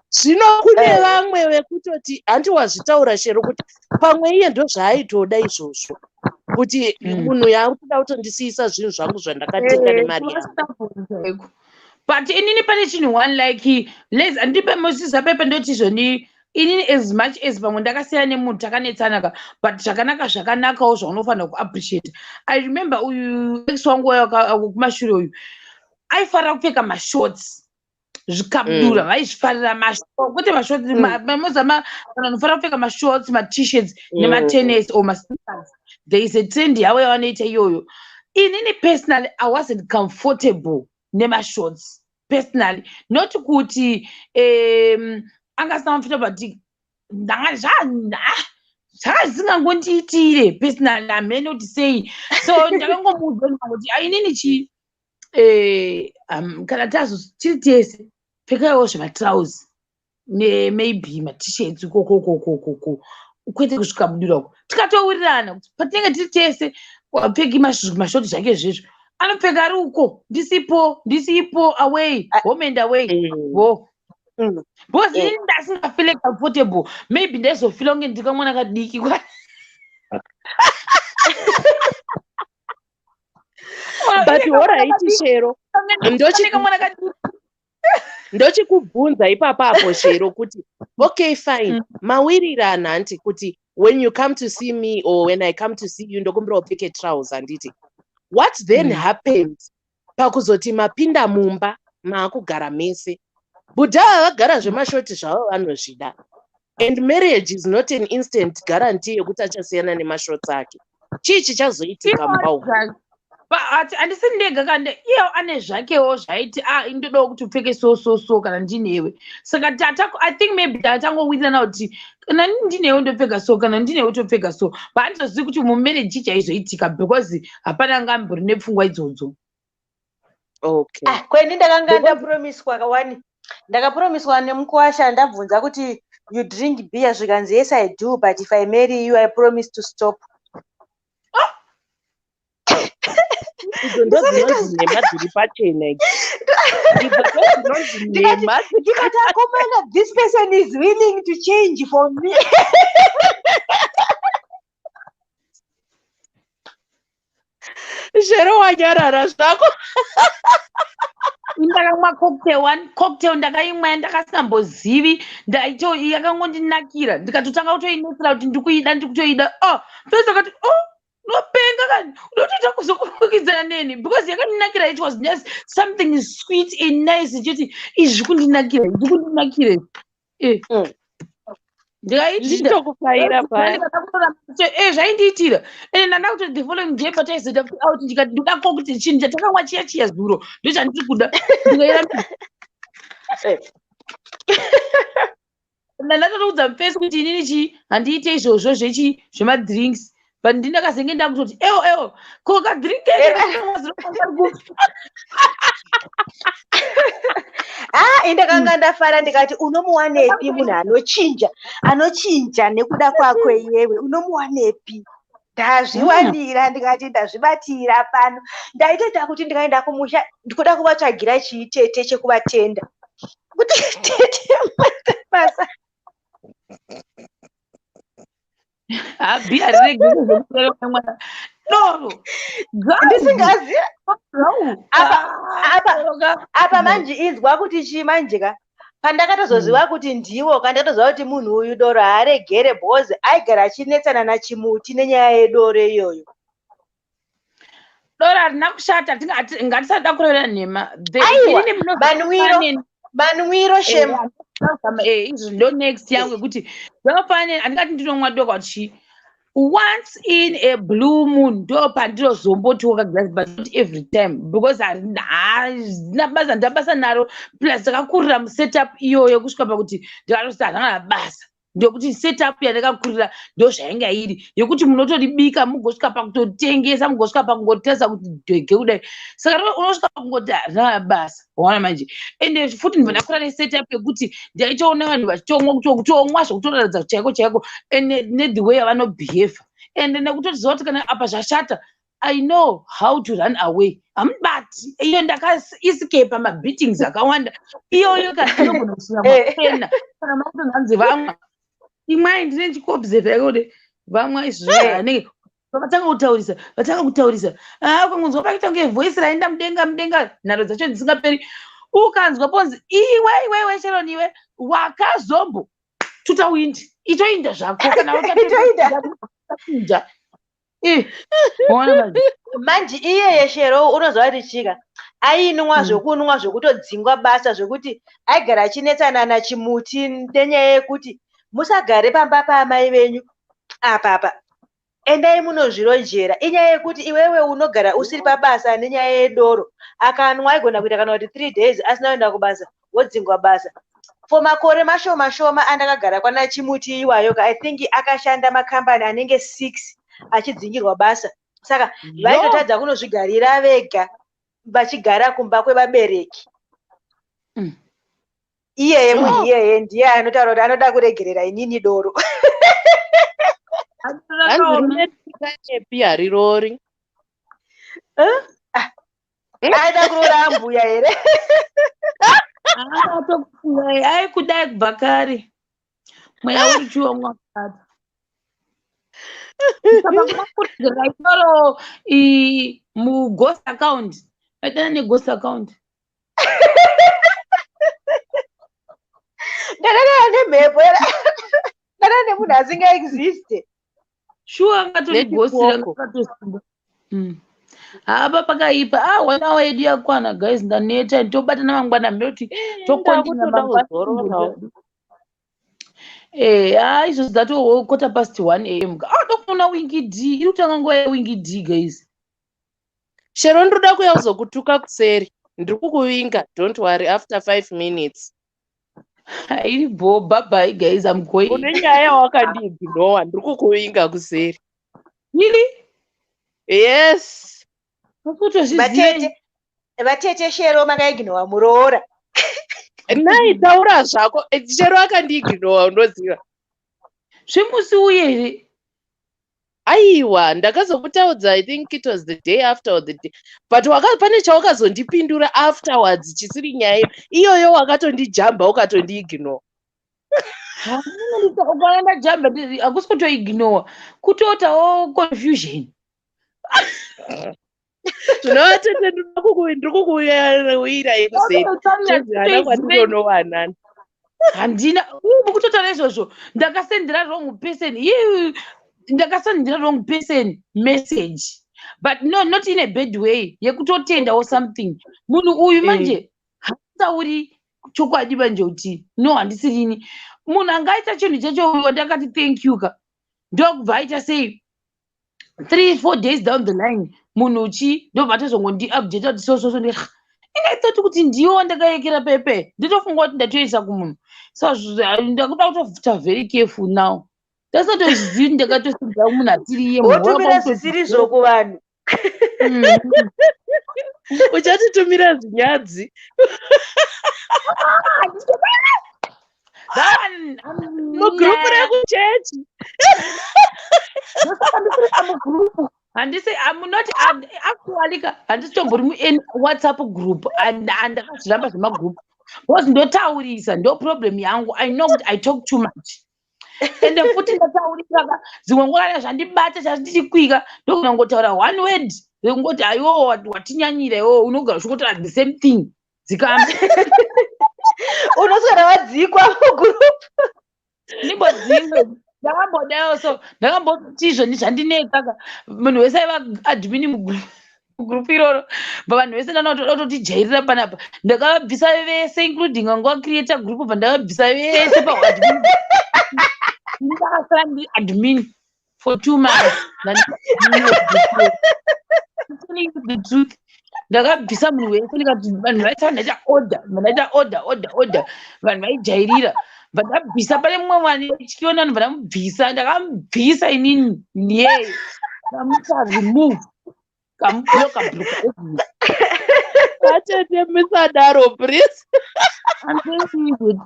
Speaker 5: Zvino kune vamwe vekutoti, handi wazvitaura Shero, kuti pamwe iye ndozvaaitoda izvozvo, kuti munhu yaakutoda kutondisiyisa zvinhu zvangu zvandakatenga nemari yangu.
Speaker 1: But inini pane chinhu one, like les andipe mosisa pepe, ndoti zvoni inini as much as pamwe ndakasiyana nemunhu, takanetsana ka, but zvakanaka zvakanakawo zvaunofanira kuappreciate. I remember uyu ex wangu kumashure uyu aifarira kupfeka mashorts, zvikabudura. Vaizvifarira, kwete mashorts, mozama vanhu vanofarira kupfeka mashorts, matishirts nematennis or masneakers. There is a trend yavo yavanoita iyoyo. Inini personally, I wasn't comfortable nemashorts personally, not kuti anga asina comfortable, but ndanga zvanga zvisingangondiitire personally, hamene kuti sei. So ndakangomuudza kuti inini chi kana tazo tiri tese, pfekaiwo zvematrausi nemaybe matishirts ikokokokokoko, kwete kusvika budira uko. Tikatowirirana kuti patinenge tiri tese, wapfeki mashoti zvake zvezvo. Anopfeka ari uko, ndisipo, ndisipo, away, home and away. Wo because inini ndasingafile comfortable. Maybe ndaizofila kunge ndikamwana kadiki kwa.
Speaker 5: But alright, Shero,
Speaker 1: kamwana kadiki.
Speaker 5: Ndochikubvunza ipapapo, Shero, kuti okay, fine, mawirirana hanti kuti when you come to see me or when I come to see you, ndokumbira upfeke trouser, handiti? What then happens pakuzoti mapinda mumba, maakugara mese, bhudha vagara zvemashoti zvavo vanozvida, and marriage is not an instant guarantee yekuti achasiyana nemashotsi ake? Chii chichazoitika mumba umu?
Speaker 1: Handisi ndega kande, iye ane zvakewo zvaiti a indodawo kuti upfeke so so so kana ndinewe. Saka tata, I think maybe tatangowirirana kuti kana ndinewe ndopfeka so, kana ndinewe topfeka so, but handizozivi kuti mumarriage chii chaizoitika, because hapana ngambori nepfungwa idzodzo.
Speaker 2: Ah, kweni ndakanga ndapromiswa kawani. Ndakapromiswa nemukwasha. Ndabvunza kuti, "You drink beer?" Zvikanzi, "Yes, I do, but if I marry you, I promise to stop."
Speaker 5: Idzo ndo dzinonzi nhema dziri pachena idzi. Idzo ndo dzinonzi nhema.
Speaker 2: Ndikati, "Akomana, this person is willing to change for me."
Speaker 5: Shero, wanyarara zvako.
Speaker 1: Ndakamwa cocktail, one cocktail ndakaimwa ndakasingambozivi ndaito, yakangondinakira, ndikatotanga kutoinetsera kuti ndikuida, ndikutoida. Oh, first akati, "Oh, unopenga kani, unotoita kuzokukwikwidzana neni?" Because yakandinakira. It was just something sweet and nice, ichiti izvi kundinakira, izvi kundinakira. Ndikaidhinda.
Speaker 5: Zvichitokufaira paya.
Speaker 1: Zvaindiitira. Ende ndanda kuti the following day pataizoita out, ndikati ndoda kuti chinhu chatakamwa chiya chiya zuro ndochandiri kuda. Ndikairambidza. Ndandatoudza mufesi kuti inini chi handiite izvozvo zvechi zvemadrinks, but ndindakazenge ndakutoti ewo ewo, ko kadrink?
Speaker 2: Ah, indakanga ndafara, ndikati, "Unomuwanepi munhu anochinja, anochinja nekuda kwako iwewe? Unomuwanepi?" Ndazviwanira, ndikati ndazvibatira pano. Ndaitoita kuti ndikaenda kumusha ndikuda kuvatsvagira chiitete chekuvatenda kuti, "Tete, maita basa."
Speaker 1: Habhi hariregi mwana doro.
Speaker 2: Ndisingazivi apa manje. Inzwa kuti chii manje ka, pandakatozoziva kuti ndiwo, kandakatoziva kuti munhu uyu doro haaregere, because aigara achinetsana naChimuti nenyaya yedoro iyoyo.
Speaker 1: Doro harina kushata, ngatisada kurevera nhema.
Speaker 2: Aiwa, manwiro, manwiro, shema.
Speaker 1: Izvo ndo next yangu yekuti zvakafanana, handingati ndinomwa doro kuti once in a blue moon ndo pandinozombotiwo kagirasi, but not every time, because hazina basa, ndabasa naro. Plus takakurira musetup iyoyo kusvika pakuti ndikatoti handangana basa, ndekuti setup yandakakurira ndo zvainga iri yekuti munotoribika mugosvika pakutotengesa, mugosvika pakungotarisa kuti dhege kudai. Saka unosvika pakungoti handina basa, waona manje. Ende futi ndibva ndakura nesetup yekuti ndaitoona vanhu vachitomwa, kutomwa zvokutoratidza chaiko chaiko, and nethe way yavanobehave, and nekutoziva kuti kana apa zvashata, I know how to run away. Hamubati iyo, ndakaescapa mabeatings akawanda. Iyoyo kana inogona kusvika mapena kana makutonhanzi vamwa, imwai, ndine chikuobserva yakuti vamwa izvozvo, anenge vatanga kutaurisa, vatanga kutaurisa. Ah, ukangonzwa paita kunge voice raenda mudenga mudenga, nharo dzacho dzisingaperi. Ukanzwa ponzi, "Iwe, iwe, iwe, Sharon, iwe wakazombo tuta windi," itoinda zvako kana.
Speaker 2: Itoinda.
Speaker 1: Uchinja. Waona manje.
Speaker 2: Manje iyeye Shero, unoziva kuti chika ainwa zvokunwa zvokutodzingwa basa, zvokuti aigara achinetsana naChimuti nenyaya yekuti, "Musagare pamba paamai venyu apapa, endai munozvirojera." Inyaya yekuti iwewe unogara usiri pabasa nenyaya yedoro. Akanwa aigona kuita kana kuti 3 days asina kuenda kubasa, wodzingwa basa. For makore mashoma shoma andakagara kwana Chimuti iwayo, I think akashanda makambani anenge 6 achidzingirwa basa. Saka vaitotadza kunozvigarira vega, vachigara kumba kwevabereki. Iyeye munhu iyeye ndiye anotaura kuti anoda kuregerera inini doro.
Speaker 5: Hanzi rume risinganyepi harirori.
Speaker 2: Aida kuroora ambuya here?
Speaker 1: Ai, kudai kubva kare mweya uri chiwa mwakati itoro mughost account, aitana neghost account.
Speaker 2: Ndadanana nemhepo, danana nemunhu asingaexiste.
Speaker 1: Shuwa, angatori ghost rakatosimba. Apa pakaipa. Ah, 1 hour yedu yakwana, guys, ndaneta. Tobatana mangwana mheti, tocontinue mangwana. Ha, izvozvi dzatoo 1:15 a.m. Ah, tokuona Winky D iri kutanga nguva yeWinky D, guys.
Speaker 5: Shero, ndoda kuuya kuzokutuka kuseri. Ndiri kukuvinga, don't worry, after 5 minutes.
Speaker 1: Iri bo. Bye bye, guys, I'm going.
Speaker 5: Une nyaya yawakandiignowa, ndiri kukuvinga kuseri.
Speaker 1: Really?
Speaker 5: Yes.
Speaker 1: Kutozviziva.
Speaker 2: Vatete Shero, makaignowa muroora.
Speaker 5: Nai, taura zvako. Shero akandiignowa, unoziva.
Speaker 1: Zvemusi uye here?
Speaker 5: Aiwa, ndakazokutaudza, I think it was the day after or the day, but pane chawakazondipindura afterwards chisiri nyaya iyoyo. Wakatondijamba, ukatondiignowa.
Speaker 1: Ukaona ndajamba, hakusi kutoignowa, kutoitawo confusion.
Speaker 5: Zvinova tete, ndiri kukuwira kuseri, tozivana kwatinonowanana.
Speaker 1: Handina mukutotaura izvozvo. Ndakasendera wrong person. Ndakasendera wrong person message, but no, not in a bad way, yekutotendawo something. Munhu uyu manje haatauri chokwadi manje kuti no, handisirini munhu angaita chinhu chacho. Uyu wandakati thank you ka, ndokubva aita sei, 3, 4 days down the line, munhu chi ndobva atozongondi-updata kuti so so so. Ingaitoti kuti ndiwo wandakayekera pepe, nditofunga kuti ndatoisa kumunhu. So ndakuda kutoita very careful now. Ndasatozvizivi kuti ndakatosendera munhu asiri iye.
Speaker 2: Wotumira zvisirizvo kuvanhu.
Speaker 5: Uchatitumira zvinyadzi.
Speaker 1: That one,
Speaker 5: Mugrupu rekuchechi.
Speaker 1: Mugrupu handisi, I'm not actually ka, handisi tombori muWhatsApp group. Ndakazviramba zvemagrupu because ndotaurisa, ndo problem yangu. I know kuti I talk too much, ende futi ndataurisa ka, dzimwe nguva kana zvandibata chazvindichikwika, ndogona kungotaura one word rekungoti, "Aiwo, watinyanyira iwowo, unogara uchingotaura the same thing, dzikama."
Speaker 2: Unoswera wadzikwa mugrupu.
Speaker 1: Ndimbodzingwe. Ndakambodawo, so ndakamboti izvoni zvandinetsa ka, munhu wese aiva admin mugrupu iroro, ba vanhu vese ndanotoda kutotijairira panapa. Ndakavabvisa vese, including vanga vacreata group, bva ndakavabvisa vese paadmin. Ndakasara ndiri admin for 2 months. The truth, ndakabvisa munhu wese, ndikati vanhu vaita, ndaita order, ndaita order, order, order. Vanhu vaijairira, bva ndabvisa. Pane mumwe mwana chiona, ndobva ndamubvisa. Ndakamubvisa inini ndiye ndamuita remove, kamubloka bloka.
Speaker 5: Vatete, musadaro, please.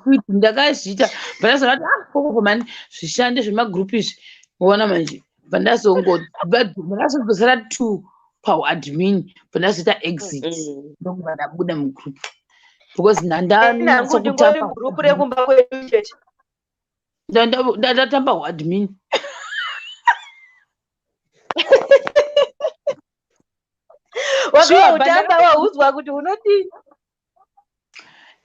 Speaker 1: Truth, ndakazviita, bva ndazoona kuti, ah, kokoko mani, zvishande zvemagrupu izvi. Ona manje, bva ndazodzosera two paadmin, bva ndazoita exit, ndokubva ndabuda mugroup because
Speaker 2: Nangu ndingori gurupu rekumba kwedu chete.
Speaker 1: Ndatamba huadmin.
Speaker 2: Wakautamba, waudzwa kuti unodini?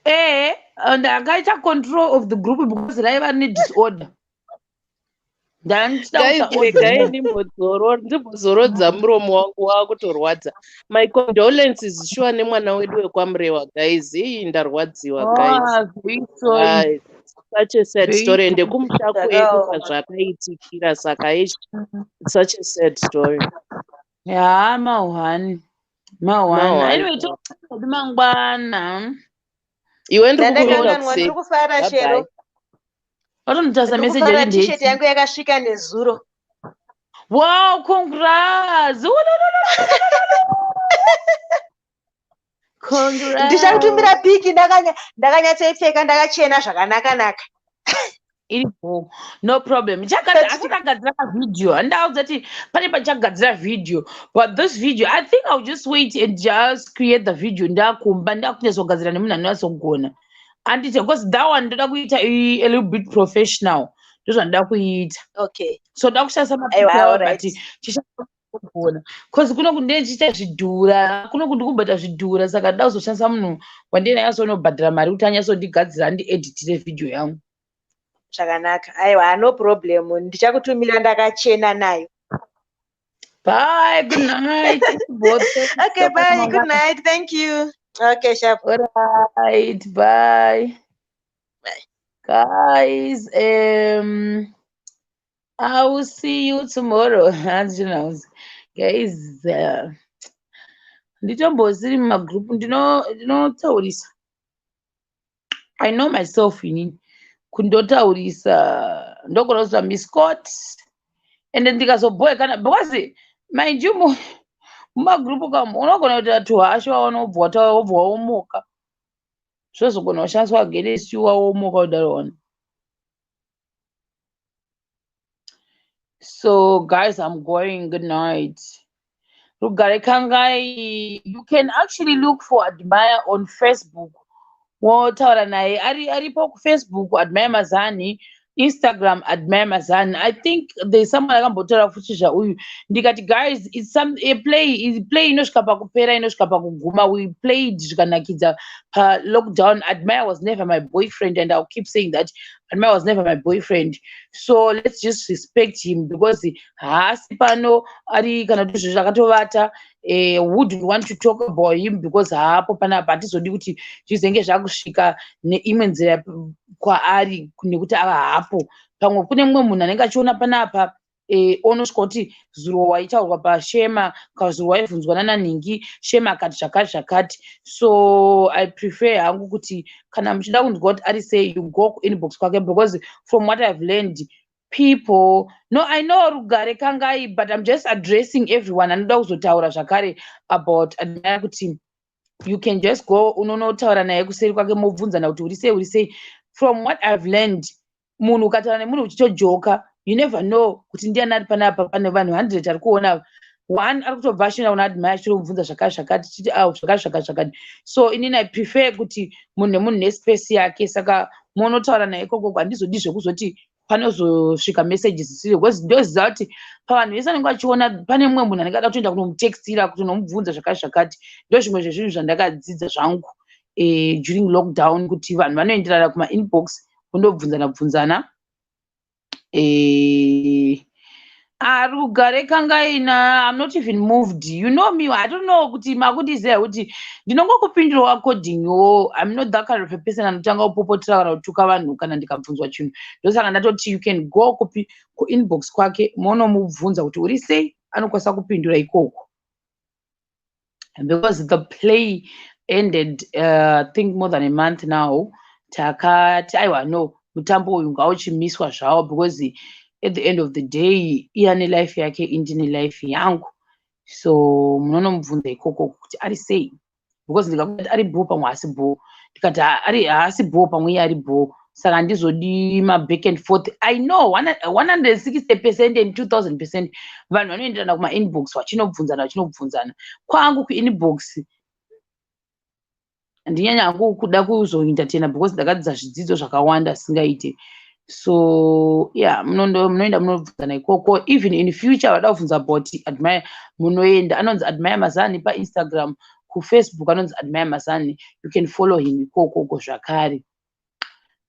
Speaker 1: Ehe, ndakaita control of the group because raiva nedisorder.
Speaker 5: Regai ndimbozorodza muromo wangu, wakutorwadza. My condolences, sure, nemwana wedu wekwaMurewa, guys. Ii, ndarwadziwa, guys. Such a sad story. Ende kumusha kwedu kwazvakaitikira, saka such a sad story.
Speaker 1: Ya, mahwani, mahwani. Anyway, todi mangwana.
Speaker 5: Iwe.
Speaker 2: Ndiri kufara, Shero.
Speaker 1: Watonotasa message.
Speaker 2: T-shirt yangu yakasvika nezuro.
Speaker 1: Wow, congrats. Congrats.
Speaker 2: Ndichakutumira pic. Ndakanyatsoipfeka, ndakachena zvakanaka naka.
Speaker 1: Iripo, no problem. Asi ndagadzira kavhidhiyo, handaudza kuti pane pachagadzira vhidhiyo, but this video, I think I'll just wait and just create the video ndakumba, ndakunyatsogadzira nemunhu anonyatsogona, anditi? Because that one ndoda kuita a little bit professional, ndozvandoda kuita. So ndoda kushandisa
Speaker 2: Aiwa,
Speaker 1: mapicture,
Speaker 2: alright.
Speaker 1: but chishandisa, cause kuno kunde ndichiita zvidhura, kuno kundikumbota zvidhura, saka ndoda kuzoshandisa munhu wandinyatsonobhadhara mari kuti anyatsondigadzira, andieditire vhidhiyo yangu.
Speaker 2: Zvakanaka, aiwa, no problem, ndichakutumira ndakachena nayo.
Speaker 1: Bye, good night both.
Speaker 2: Okay, bye, good night, thank you. Okay, sharp.
Speaker 1: All right, bye.
Speaker 2: Bye.
Speaker 1: Guys, I will see you tomorrow. Hanzi guys, nditombosiri mumagroup, ndinotaurisa. I know myself, inini kundotaurisa, ndogona kuziva miscot, ende ndikazobhoekana, because mind you, mumagroup kamu unogona kuita tuhasha, waona, wobva waomoka, zvozogona kushandiswa against you, waomoka kudaro ona. So guys, I'm going. Good night. Rugare Kangai, you can actually look for Admire on Facebook, wotaura naye, ari aripo kuFacebook, Admire Mazani, Instagram, Admire Mazani. I think there's someone akambotaura futi zvauyu, ndikati, guys, it's some a play, play inosvika pakupera, inosvika pakuguma. We played zvikanakidza palockdown. Admire was never my boyfriend, and I'll keep saying that Admire was never my boyfriend, so let's just respect him, because haasi pano ari kana kuti zvo zvakatovata. Wouldn't want to talk about him because haapo panapa. Hatizodi kuti zvizenge zvakusvika neimwe nzira kwaari nekuti ava hapo. Pamwe kune mumwe munhu anenge achiona panapa, onosvika kuti zuro waitaurwa pashema, kazuro waibvunzwa nananhingi, Shema akati zvakati zvakati. So I prefer hangu kuti kana muchida kunzwa kuti ari sei, you go kuinbox kwake, because from what I've learned, people, no, I know Rugare Kangai, but I'm just addressing everyone anoda kuzotaura zvakare about Admire, kuti you can just go unonotaura naye kuseri kwake, mobvunzana kuti uri sei, uri sei. From what I've learned, munhu ukataura nemunhu uchitojoka, you never know kuti ndiani ari panapa. Pane vanhu 100 ari kuona, one ari kutobva achienda kuna Admire achitomubvunza zvakati zvakati, chiti a zvakati zvakati zvakati. So inini I prefer kuti munhu nemunhu nespace yake, saka munotaura naye ikokoko. Handizodi zvekuzoti panozosvika messages zisiri, because ndoziva kuti pavanhu vese vanenge vachiona, pane mumwe munhu anenge ada kutoenda kunomutextira kuti unomubvunza zvakati zvakati. Ndo zvimwe zvezvinhu zvandakadzidza zvangu during lockdown, kuti vanhu vanoenderana kumainbox vondobvunzana bvunzana. Rugare Kangaina, I'm not even moved. You know me, I don't know kuti makundiziva kuti ndinongokupindurawo accordingwo. I'm not that kind of a person anotanga kupopotera kana kutuka vanhu kana ndikabvunzwa chinhu. Ndosaka ndatoti you can go kupi, kuinbox kwake, monomubvunza kuti uri sei, anokwanisa kupindura ikoko, because the play ended, I think more than a month now. Takati aiwa, no, mutambo uyu ngauchimiswa zvawo, because at the end of the day iye ane life yake, indine life yangu. So munonomubvunza ikoko kuti ari sei, because ndikakuti ari bho, pamwe haasi bho, ndikati ari haasi bho, pamwe iye ari bho, saka handizodi maback and forth. I know 160% and 2000% vanhu vanoenderana kumainbox vachinobvunzana, vachinobvunzana. Kwangu kuinbox handinyanya hangu kuda kuzoentertaina, because ndakadzidza zvidzidzo zvakawanda zvisingaite. So yeah, munoenda munobvunzana ikoko. Even in future vada kubvunza about Admire, munoenda, anonzi Admire Mazani paInstagram, kuFacebook anonzi Admire Mazani. You can follow him ikokoko zvakare.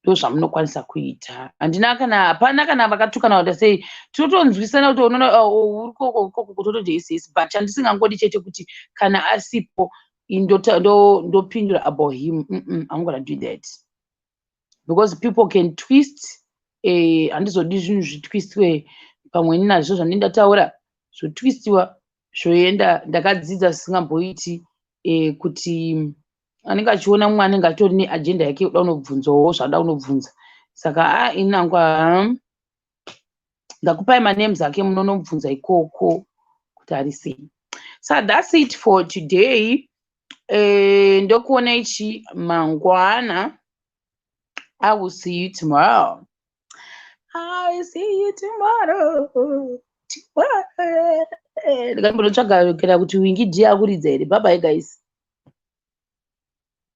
Speaker 1: Ndo zvamunokwanisa kuita. Handina kana, hapana kana vakatukana kuita sei, tinotonzwisana kuti unoona uri koko koko, tototi yes yes but chandisingangodi chete kuti kana asipo ndopindura about him. I'm gonna do that because people can twist. Handizodi zvinhu zvitwistwe, pamweni nazvo zvandinenge ndataura zvotwistiwa zvoenda. Ndakadzidza zvisingamboiti, kuti anenge achiona mumwe anenge achitori neagenda yake yekuda kunobvunzawo zvaada kunobvunza. Saka a ini nangu ndakupai manames ake, munonobvunza ikoko kuti ari sei. So that's it for today. Ndokuona ichi mangwana. I will see you tomorrow. I see you tomorrow. Tomorrow. Ndikambonotsvaga kana kuti Winky D akuridza here. Bye bye, guys.